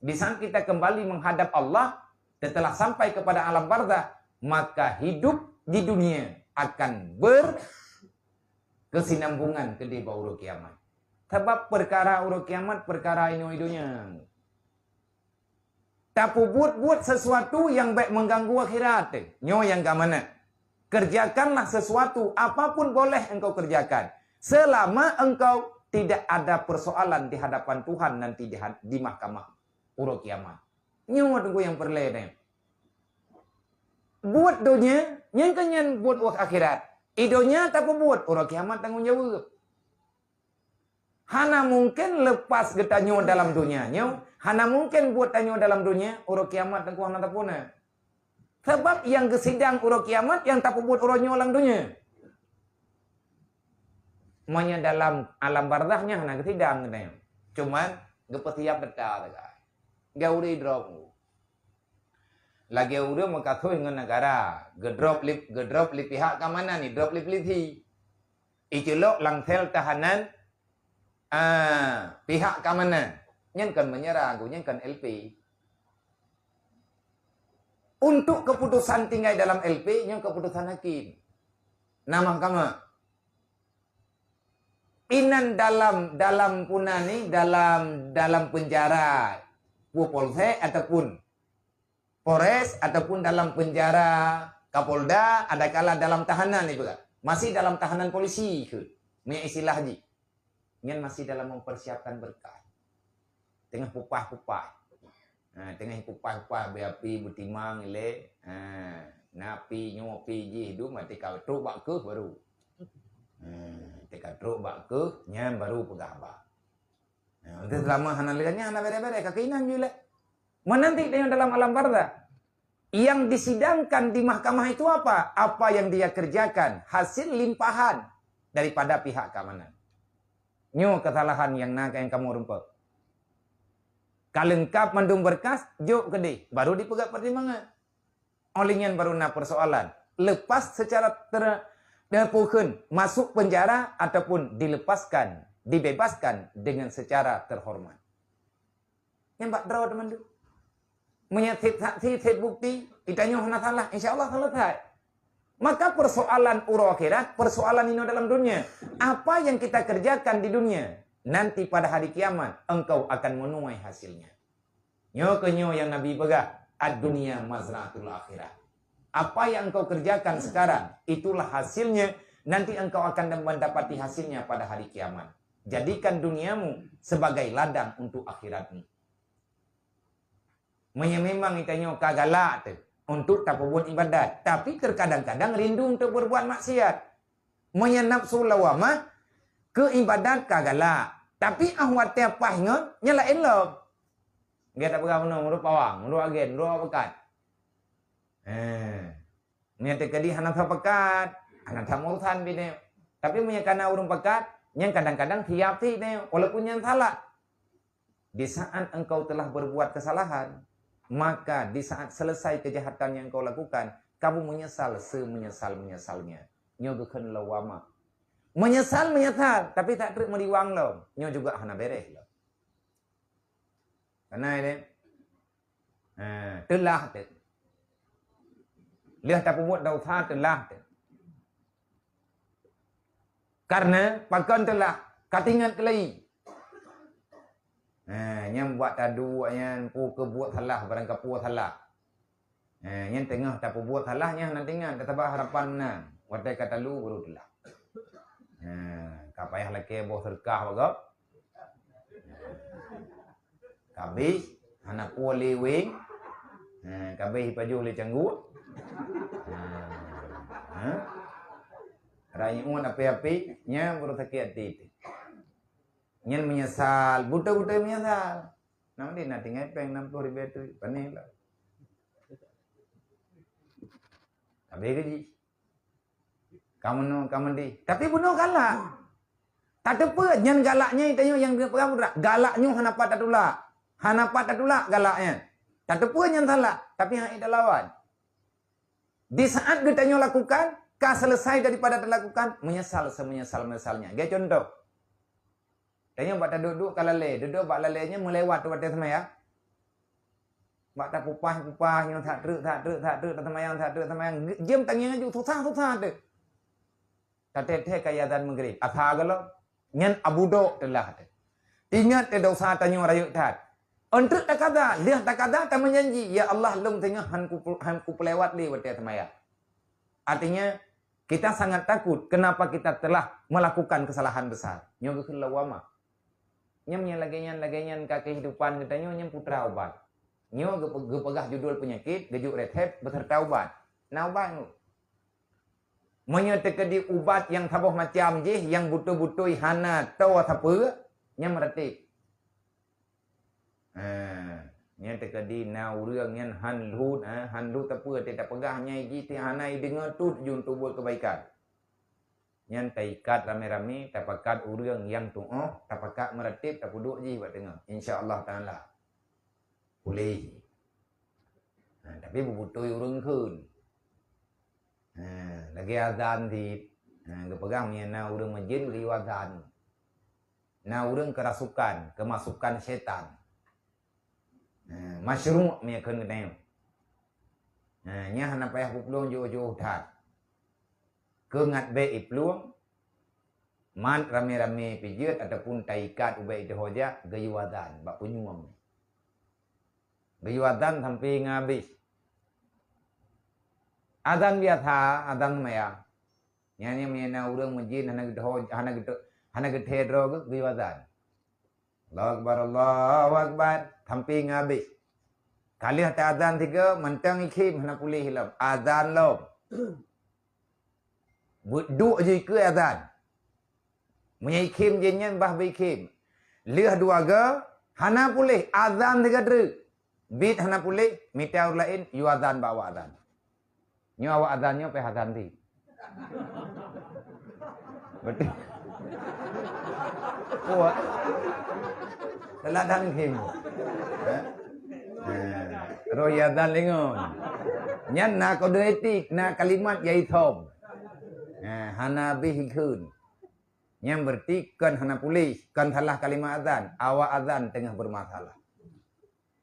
Di saat kita kembali menghadap Allah, setelah sampai kepada alam barzakh, maka hidup di dunia akan berkesinambungan keudeh bak uroe kiamat. Sabab peukara uroe kiamat peukara inoe donya. Tapeubuet-buet sesuatu nyang bék mengganggu akhirat. Nyoe nyang ka mangat. Kerjakanlah sesuatu, apapun boleh engkau kerjakan, selama engkau tidak ada persoalan di hadapan Tuhan nanti di had-, di mahkamah uroe kiamat. Nyoe teungku nyang peureulée nyan. Buet donya, nyan keuh nyan buet u akhirat. I donya tapeubuet, uroe kiamat tanggong jaweueb. Hana mungken lepas geutanyoe dalam donya nyoe, hana mungken buet tanyoe dalam donya, uroe kiamat teungku hana tapuna. Sabab nyang geusidang uroe kiamat nyang tapeubuet uroe nyoe lam donya. Meunyo dalam alam barzakh nyan hana geusidang geutanyoe. Cuman geupeusiap data sagai. Gauri drop. Lagée ureuëng meukasoh ngon negara, geudrop lé, geudrop lé pihak keamanan, idrop lé polisi. Iculok lam sel tahanan, ah, pihak keamanan. Nyan kon menyerang, nyan kon L P. Untuk keputusan tinggai dalam L P, nyan keputusan hakim. Na mahkamah. Inan dalam, dalam puna ni, dalam, dalam penjara, pu polsek ataupun Polres ataupun dalam penjara Kapolda, adakala dalam tahanan ibarat. Masih dalam tahanan polisi ke? Ni istilah ji. Nyan masih dalam mempersiapkan berkas. Tengah pupah-pupah. Ha, tengah pupah-pupah berapi, bertimang, ilek. Ha, napi nyopi jih dum, mati ka trok bak keuh baru. Ha, tika trok bak keuh, nyan baru peugah haba. Nah, untuk selama hana leueh nyan hana bere-bere, ka keuinan jih lé. Menanti dengan dalam alam barzakh. Yang disidangkan di mahkamah itu apa? Apa yang dia kerjakan, hasil limpahan daripada pihak keamanan. Nyoe kesalahan yang na nyang kamoe rumpok. Ka leungkap mandum berkas, jok keudeh, baru dipeugah pertimbangan. Oleh nyan baru na persoalan. Lepas secara ter-, terpukul, masuk penjara ataupun dilepaskan, dibebaskan dengan secara terhormat. Nyan bak droe teuma tu. Meunyo sit saksi, sit bukti, geutanyoe hana salah, insya Allah selesai. Maka persoalan uroe akhirat, persoalan inoe dalam dunia. Apa yang kita kerjakan di dunia, nanti pada hari kiamat, engkau akan menuai hasilnya. Nyoe keuh nyoe nyang Nabi peugah, "Ad-dunya mazra'atul akhirah." Apa yang engkau kerjakan sekarang, itulah hasilnya, nanti engkau akan mendapati hasilnya pada hari kiamat. Jadikan duniamu sebagai ladang untuk akhiratmu. Meunyo memang geutanyoe ka galak teuh untuk tapeubuet ibadat, tapi terkadang-kadang rindu untuk berbuat maksiat. Meunyo nafsu lawamah, keu ibadat ka galak, tapi 'oh watèe paih ngon nyan laén lom. Gata peugah meunoe, meunurot pawang, meunurot agen, meunurot awak peukat. Heh. Nyan teukeudi hana that peukat, hana that urusan bidée. Tapi meunyo kana ureuëng peukat, nyan kadang-kadang siap sit nyan, walaupun nyan salah. Di saat engkau telah berbuat kesalahan, maka di saat selesai kejahatan yang kau lakukan, kamu menyesal semenyesal-menyesalnya. Nyoe geukheun lawamah. Menyesal, menyesal, tapi tak treuk meuriwang lom. Nyoe juga hana beres lom. Kana ini. Ha, teulah teuh. Lheueh tapeubuet desya teulah teuh. Karena pakon teulah, ka teuingat keulai. Ha, nyan buet taduek nyan, peue keu buet salah, barang kapeue salah. Ha, nyan teungoh tapeubuet salah nyan hana teuingat, tasabab harapan meunan. Watèe ka talu baru teulah. Ha, ka payah lakèe boh seudeukah bak gob. Ka abéh, hana peue lé wéng. Ha, ka abéh jipajoh lé cangguek. Ha. Ha? Rayeuk ngon apé-apé, nyan baru sakét até teuh. Nyan meunyeusal, beutôi-beutôi meunyeusal. Nam deh na tinggai péng nam ploh ribèe teuh, pané lah. Abéh gaji. Ka meunoe, ka meudeh. Tapi bunoe galak. Tateupeue nyan galak nyan tanyoe nyang geupeugah putra. Galak nyoe hana pat tatulak. Hana pat tatulak galak nyan. Tateupeue nyan salah, tapi han ék talawan. Di saat geutanyoe lakukan, ka selesai daripada talakukan, meunyeusal semeunyeusal-meunyesalnya. Lagèe contoh, tanyoe bak taduek-duek ka lalè, duek-duek bak lalè nyan meulewat watèe seumayang. Bak tapupah-pupah nyoe that treuk, that treuk, that treuk, taseumayang, that treuk, taseumayang. Ge-, jeuem tangieng aju susah-susah teuh. Tateuthèe ka azan Maghrib, asa gohlom. Nyan abudok teulah teuh. Ingat teuh desya tanyoe rayeuk that. Eunteuk takaza, lheueh takaza tameujanji, "Ya Allah, lôn teungoh han kupe-, han kupeulewat lé watèe seumayang." Artinya, kita sangat takut kenapa kita telah melakukan kesalahan besar. Nyoe geukheun lawama. Nyan nyang lagèe nyan, lagèe nyan ka kehidupan geutanyoe nyan putra ubat. Nyoe geupe-, geupeugah judul peunyakit, geujok resep beserta ubat. Na ubat nyoe. Meunyoe teukeudi ubat nyang saboh macam jih nyang beutôi-beutôi hana toe sapeue, nyan meuratéb. Ha, nyan teukeudi na ureueng nyan han lheueh, ha, han lheueh sapeue teuh tapeugah nyai jih teuh hana jideungoe tut jeuet untuk buet keubaikan. Nyan taikat ramé-ramé, tapakat ureueng nyang tuoh, tapakat meuratéb, tapeuduek jih bak teungoh. Insya Allah Taala. Puléh. Ha, tapi beubeutôi ureueng kheun. Ha, lagèe azan cit. Ha, geupeugah meunyoe na ureueng meujén geuyue azan. Na ureueng keurasukan, keumasukan syaitan. Ha, masyru' meunyoe kheun geutanyoe. Ha, nyan hana payah peuplueng jiôh-jiôh that. Keu ngat bèk iplueng, mat ramé-ramé pijeuet ataupun taikat ubak ideh hoja geuyue azan bak punyueng. Geuyue azan sampai ngon habéh. Azan biasa, azan seumayang. Nyan nyang meunyoe na ureueng meujén hana geudeh ho-, hana geudeh, hana geuthèe droe geuh, geuyue azan. Allahu Akbar, Allahu Akbar, sampai ngon habéh. Ka lheueh teuazan sigoe, mantong ikhém hana puléh lom. Azan lom. Beuduek jih keu azan. Meunyoe ikhém jih nyan bah beuikhém. Lheueh dua goe, hana puléh, azan sigoe treuk. Bit hana puléh, mita ureueng laén, yue azan bak awak azan. Nyoe awak azan nyoe pih azan di. Beutôi. Kuat. Teuladang khém. Ha? Ha. Roh yue azan lingon. Nyan na kode etik, na kalimat nyang itom. Ha, hana bih ikheun. Nyan berarti kon hana puléh, kon salah kalimat azan, awak azan teungoh bermasalah.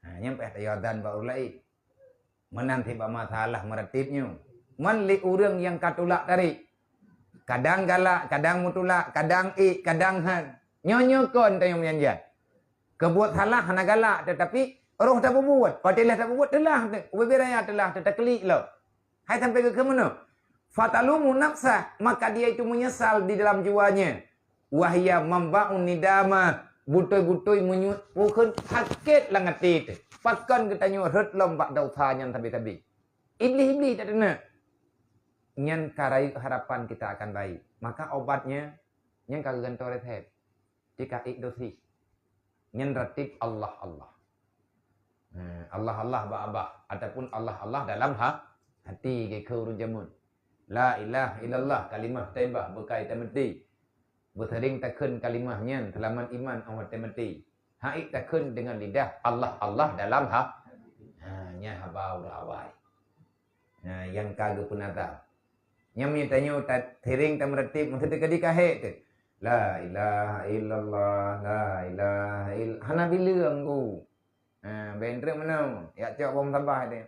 Ha, nyan payah tayue azan bak ureueng laén. Meunan cit bak masalah meuratéb nyoe. Man lé ureueng nyang ka tulak tarék. Kadang galak, kadang meutulak, kadang ék, kadang han. Nyoe-nyoe kon tanyoe meujanjan. Keubuet salah hana galak, teutapi roh tapeubuet. Watèe lheueh tapeubuet, teulah teuh. Ubé-bé raya teulah teuh, taklik lom. Hai sampai keu meunoe. Fatalumu nafsah, maka dia itu menyesal di dalam jiwanya. Wahia mambaun nidamah, beutôi-beutôi meunyoe, bukon sakét lam até teuh. Pakon geutanyoe rhot lom bak desya nyan sabe-sabe. Iblih-iblih that teuneuk. Nyan ka rayeuk harapan kita akan baik. Maka obatnya, nyan ka geugantoe resep. Jika ék dosis. Nyan ratéb Allah, Allah. Ha, Allah, Allah bak babah ataupun Allah, Allah dalam ha-, hati, geukheun ureueng jameun. La ilaha illallah, kalimah thaibah, beukai tameuti. Beuseuring takheun kalimah nyan seulamat iman 'oh watèe maté. Hana ék takheun deungon lidah, Allah, Allah dalam ha-, ha, nyan haba ureueng awai. Ha, nyang ka geupeunata. Nyan meunyoe tanyoe ta-, seuring tameuratéb, meuseuteuka di kahé teuh. La ilaha illallah, la ilaha ill-, hana bileueng, Bu. Ha, bèk treuk meunan. Jak cok bom sampah teuh.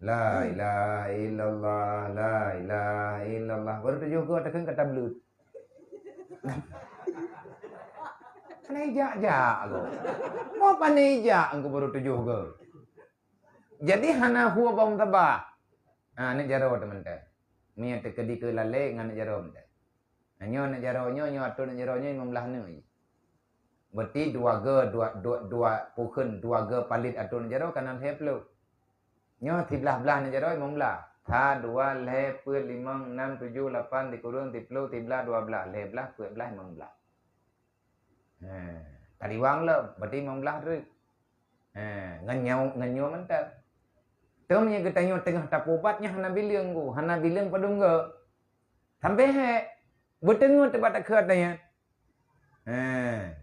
La ilaha illallah, la ilaha illallah. Baru tujoh goe takheun ka tableut. Pane jak-jak goe. Mo pane jak engkau baru tujoh goe. Jadi hana hue bom sampah. Ha, aneuk jaroe teumantong. Meunyoe teukeudi keu lalé ngon aneuk jaroe mantong. Nah, nyoe aneuk jaroe nyoe, nyoe atô aneuk jaroe nyoe limong blaih aneuk. Berarti dua goe, dua, dua, dua pukheun, dua goe palét atô aneuk jaroe ka na lhèe ploh. Nyoe siblaih blaih aneuk jaroe limong blaih. Sa, dua, lhèe, peuet, limong, nam, tujoh, lapan, sikureueng, siplôh, siblaih, dua blaih, lhèe blaih, peuet blaih, limong blaih. Ha, tariwang lom, berarti limong blaih treuk. Ha, ngon nyoe, ngon nyoe mantong. Teuma meunyoe geutanyoe teungoh tapubat nyan hana bileueng ku, hana bileueng padum goe. Sampai hék, beuteungeut bak takheun nyan. Ha,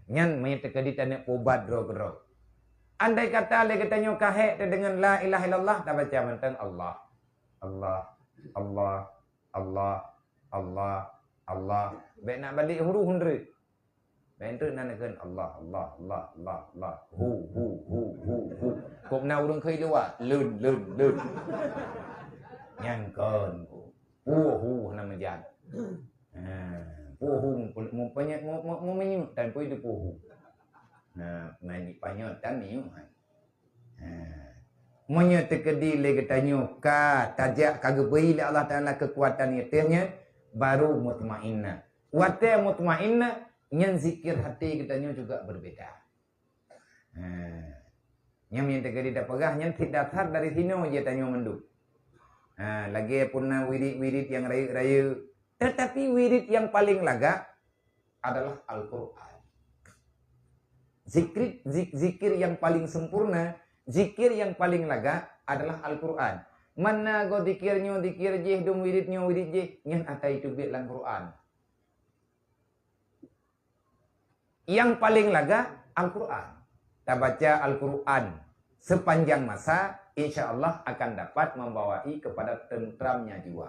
nyan meunyoe teukeudi taneuk pubat droe keudroe. Andai kata lé geutanyoe ka hék teudeungon la ilaha illallah, tabaca mantong Allah. Allah, Allah, Allah, Allah, Allah. Bèk na balek huruf hundreue. Bèk treuk na neukheun Allah, Allah, Allah, Allah, Allah. Hu, hu, hu, hu, hu. Kok na ureueng kheun luwa, leun, leun, leun. Nyan kon. Hu, hu, hana meujan. Ha, puhu mu-, mu-, panyot, mu-, mu-, mu-, menyut tan pui tu puhu. Nah, manyut panyot tan menyut han. Ha. Meunyoe teukeudi lé geutanyoe ka tajak ka geubri lé Allah Taala keukuatan nyan, baru mutmainnah. Watèe mutmainnah, nyan zikir hati geutanyoe juga berbeda. Ha. Nyang meunyoe teukeudi tapeugah nyan cit dasar dari sinoe jih tanyoe mandum. Ha, lagèe puna wirid-wirid nyang rayeuk-rayeuk, tetapi wirid nyang paleng lagak adalah Al-Qur'an. Zikrit-, zik-, zikir nyang paleng sempurna, zikir nyang paleng lagak adalah Al-Qur'an. Mana goe zikir nyoe zikir jih, dum wirid nyoe wirid jih, nyan ata jiteubiet lam Qur'an. Yang paling lagak Al-Quran. Tabaca Al-Quran sepanjang masa, insya Allah akan dapat membawai kepada tentramnya jiwa.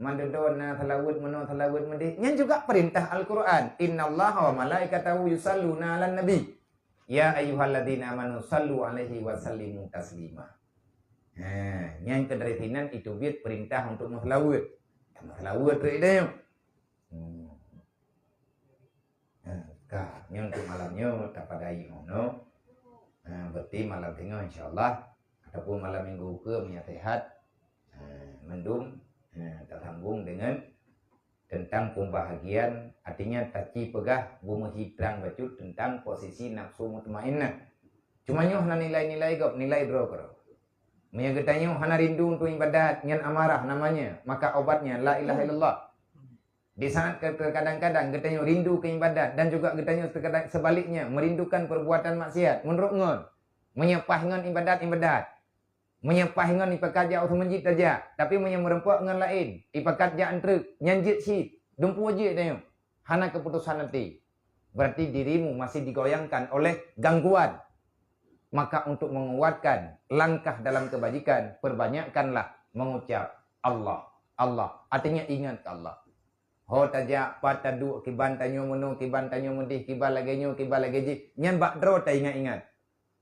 Mandum na salawat meunoe salawat meudeh, nyan juga perintah Al-Quran. Innallaha wa malaikatahu yusalluna 'alan nabi. Ya ayyuhalladzina amanu sallu 'alaihi wa sallimu taslima. Ha, nyan keu dari sinan itu biet perintah untuk meusalawat. Meusalawat rek deh. Hmm. Ha, ka, nyoe untuk malam nyoe tapadai nyoe. Ha, berarti malam teungoh insya Allah ataupun malam minggu ke meunyo sehat. Ha, mandum, ha, tasambung dengan tentang pembahagian, artinya taci peugah beumeuhi trang bacut tentang posisi nafsu mutmainnah. Cuma nyoe hana nilai-nilai gob, nilai droe keudroe. Meunyo geutanyoe hana rindu untuk ibadat, nyan amarah namanya, maka obatnya la ilaha illallah. Di saat ke-, terkadang-kadang geutanyoe rindu keu ibadat dan juga geutanyoe terkadang sebaliknya merindukan perbuatan maksiat, meunurot ngon, meunyo paih ngon ibadat, ibadat. Meunyo paih ngon ipakat jak u meuseujid tajak, tapi meunyo meurumpok ngon laén, ipakat jak eunteuk, nyan jeuet cit, dumpeue jeuet tanyoe. Hana keuputosan até. Berarti dirimu masih digoyangkan oleh gangguan. Maka untuk menguatkan langkah dalam kebajikan, perbanyakkanlah mengucap Allah, Allah. Artinya ingat ke Allah. Ho tajak, pat taduek, kiban tanyoe meunoe, kiban tanyoe meudeh, kiban lagèe nyoe, kiban lagèe jih. Nyan bak droe taingat-ingat.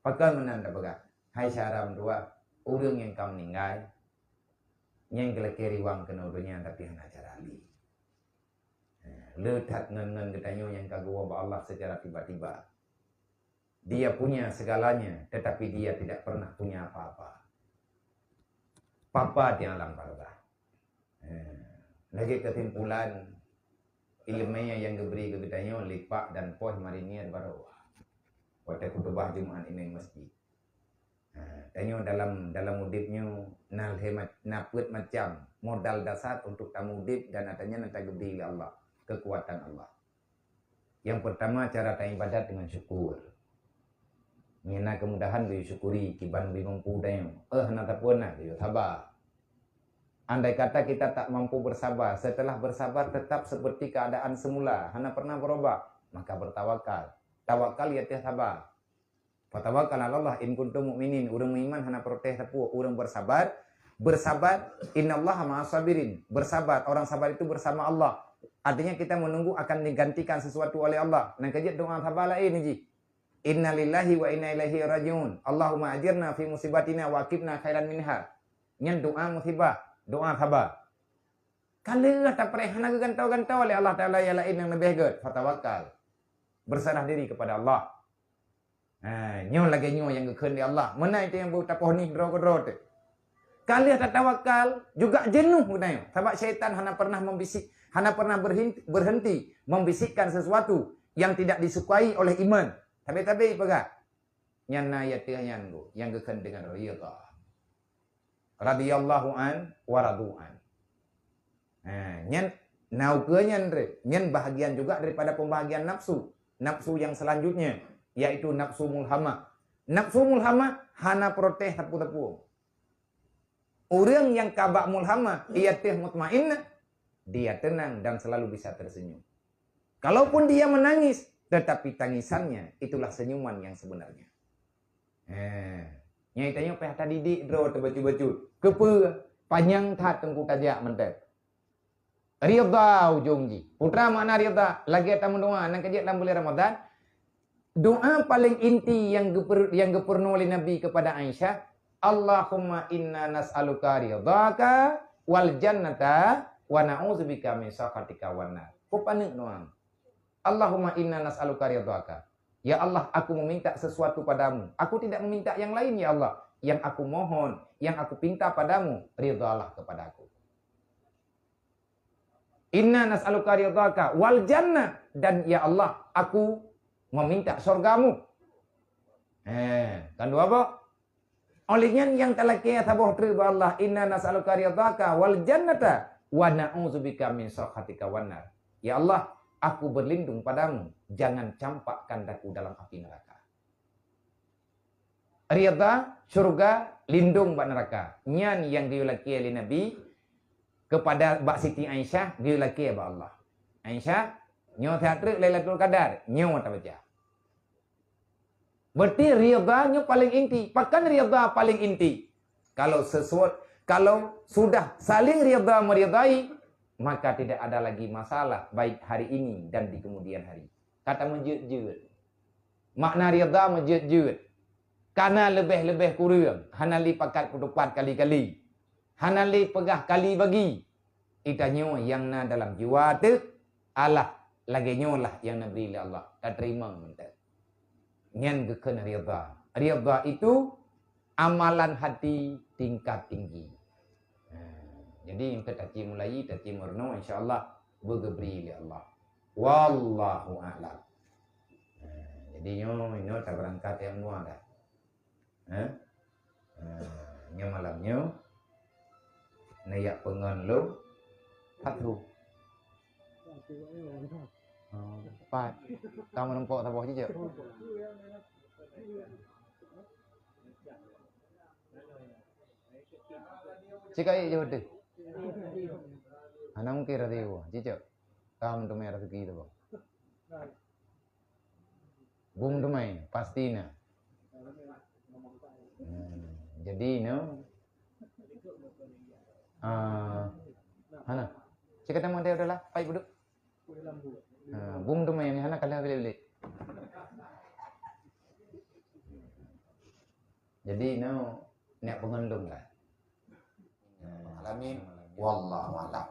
Pakon meunan tapeugah, hai syedara meutuwah, ureueng nyang ka meuninggai, nyang geulakèe riwang keunoe donya tapi hana cara lé. Le that ngon-ngon geutanyoe nyang ka geuwoe bak Allah secara tiba-tiba. Dia punya segalanya, tetapi dia tidak pernah punya apa-apa. Papa di alam barzakh. Eh, lagèe keusimpulan, ileumèe nyang geubri keu geutanyoe lé pak dan poh marinir baroe watèe khutubah Jumat inong masjid. Ha, tanyoe dalam, dalam udép nyoe na lhèe ma-, na peuet macam modal dasar untuk tamudép dan ata nyan na tageubri lé Allah, keukuatan Allah. Nyang peurtama, cara taibadat deungon syukur. Meunyo na keumudahan, geusyukuri, kiban bri mampu tanyoe. Eh, hana sapeue na, geuyoe saba. Andai kata kita tak mampu bersabar, setelah bersabar tetap seperti keadaan semula, hana pernah berubah, maka bertawakal. Tawakal di ateueh saba. Fatawakkal 'alallah in kuntum mu'minin. Ureueng meuiman hana protes sapeue. Ureueng bersabar, bersabar, innallaha ma'as sabirin. Bersabar, orang sabar itu bersama Allah. Artinya kita menunggu akan digantikan sesuatu oleh Allah. Nyang keujeuet doa sabar laén jih. Innalillahi wa inna ilaihi raji'un. Allahumma ajirna fi musibatina wa aqibna khairan minha. Nyan doa musibah, doa saba. Ka lheueh tapreh hana geugantoe-gantoe lé Allah Taala nyang laén nyang leubeh gét, fatawakkal. Berserah diri kepada Allah. Ha, nyoe lagée nyoe nyang geukheun lé Allah. Meunan teuh nyang beu tapoh nih droe keudroe teuh. Ka lheueh tatawakal, juga jenuh geutanyoe. Sabab syaitan hana pernah membisik, hana pernah berhenti, berhenti membisikkan sesuatu yang tidak disukai oleh iman. Tabe-tabe peugah. Nyan na ya teuh nyan bu, nyang geukheun dengan ridha. Radhiyallahu an wa radu an. Ha, nyan na ukeue nyan re, nyan bahagian juga daripada pembahagian nafsu. Nafsu yang selanjutnya, yaitu nafsu mulhamah. Nafsu mulhamah hana protes sapeue-sapeue. Ureuëng nyang ka bak mulhamah, ia teuh mutmainnah, dia tenang dan selalu bisa tersenyum. Kalaupun dia menangis, tetapi tangisannya itulah senyuman yang sebenarnya. Eh, nyai tanyoe payah tadidik droe teuh bacut-bacut. Keupeue? Panyang that teungku tajak mantong. Ridha ujong jih. Peue makna ridha? Lagée tameudoa nyang keujeuet lam buleuen Ramadan. Doa paling inti yang geuper-, yang geupeurunoe lé Nabi kepada Aisyah, "Allahumma inna nas'aluka ridhaka wal jannata wa na'udzubika min sakhatika wan nar." Peue paneuk doa? "Allahumma inna nas'aluka ridhaka." Ya Allah, aku meminta sesuatu padamu. Aku tidak meminta yang lain, ya Allah. Yang aku mohon, yang aku pinta padamu, ridhalah kepada aku. "Inna nas'aluka ridhaka wal jannah." Dan ya Allah, aku meminta surgamu. Eh, kan dua boh? Oleh nyan nyang talakée saboh treuk bak Allah, "Inna nas'aluka ridhaka wal jannata wa na'udzubika min sakhatika wan nar." Ya Allah, aku berlindung padamu, jangan campakkan daku dalam api neraka. Ridha, syurga, lindung bak neraka. Nyan nyang geuyue lakée lé Nabi kepada bak Siti Aisyah, geuyue lakée bak Allah. Aisyah, nyoe that treuk Lailatul Qadar, nyoe tabaca. Berarti ridha nyoe paling inti. Pakon ridha paling inti? Kalau sesuatu, kalau sudah saling ridha meridai, maka tidak ada lagi masalah baik hari ini dan di kemudian hari. Ka tameujeuet-jeuet. Makna ridha meujeuet-jeuet. Kana leubeh-leubeh kureueng, hana lé pakat peutupat kali-kali. Hana lé peugah kali bagi. Geutanyoe nyang na dalam jiwa teuh, alah, lagée nyoe lah nyang neubri lé Allah, tateurimong mantong. Nyan geukheun ridha. Ridha itu amalan hati tingkat tinggi. Ha, jadi nyang ka taci mulai, taci meurunoe, insya Allah beugeubri lé Allah. Wallahu a'lam. Ha, jadi nyoe, nyoe tabeurangkat nyang mua dah. Ha? Ha, nyoe malam nyoe. Neujak peungon lom. Pat hu. Oh, pat. Ka meurumpok saboh jijak. Cik aik jaweueb teuh. Hana mungkin rasa ibu. Cicok. Ka meuteumé rezeki tu, Bang. Bum teumé, pasti na. Hmm, jadi, no. Ah, hana. Cik kata mau dia udahlah, pai buduk. Ah, bum teumé ni hana kalah bilik-bilik. Jadi, no, nak pengendung lah. Alamin, wallahu a'lam.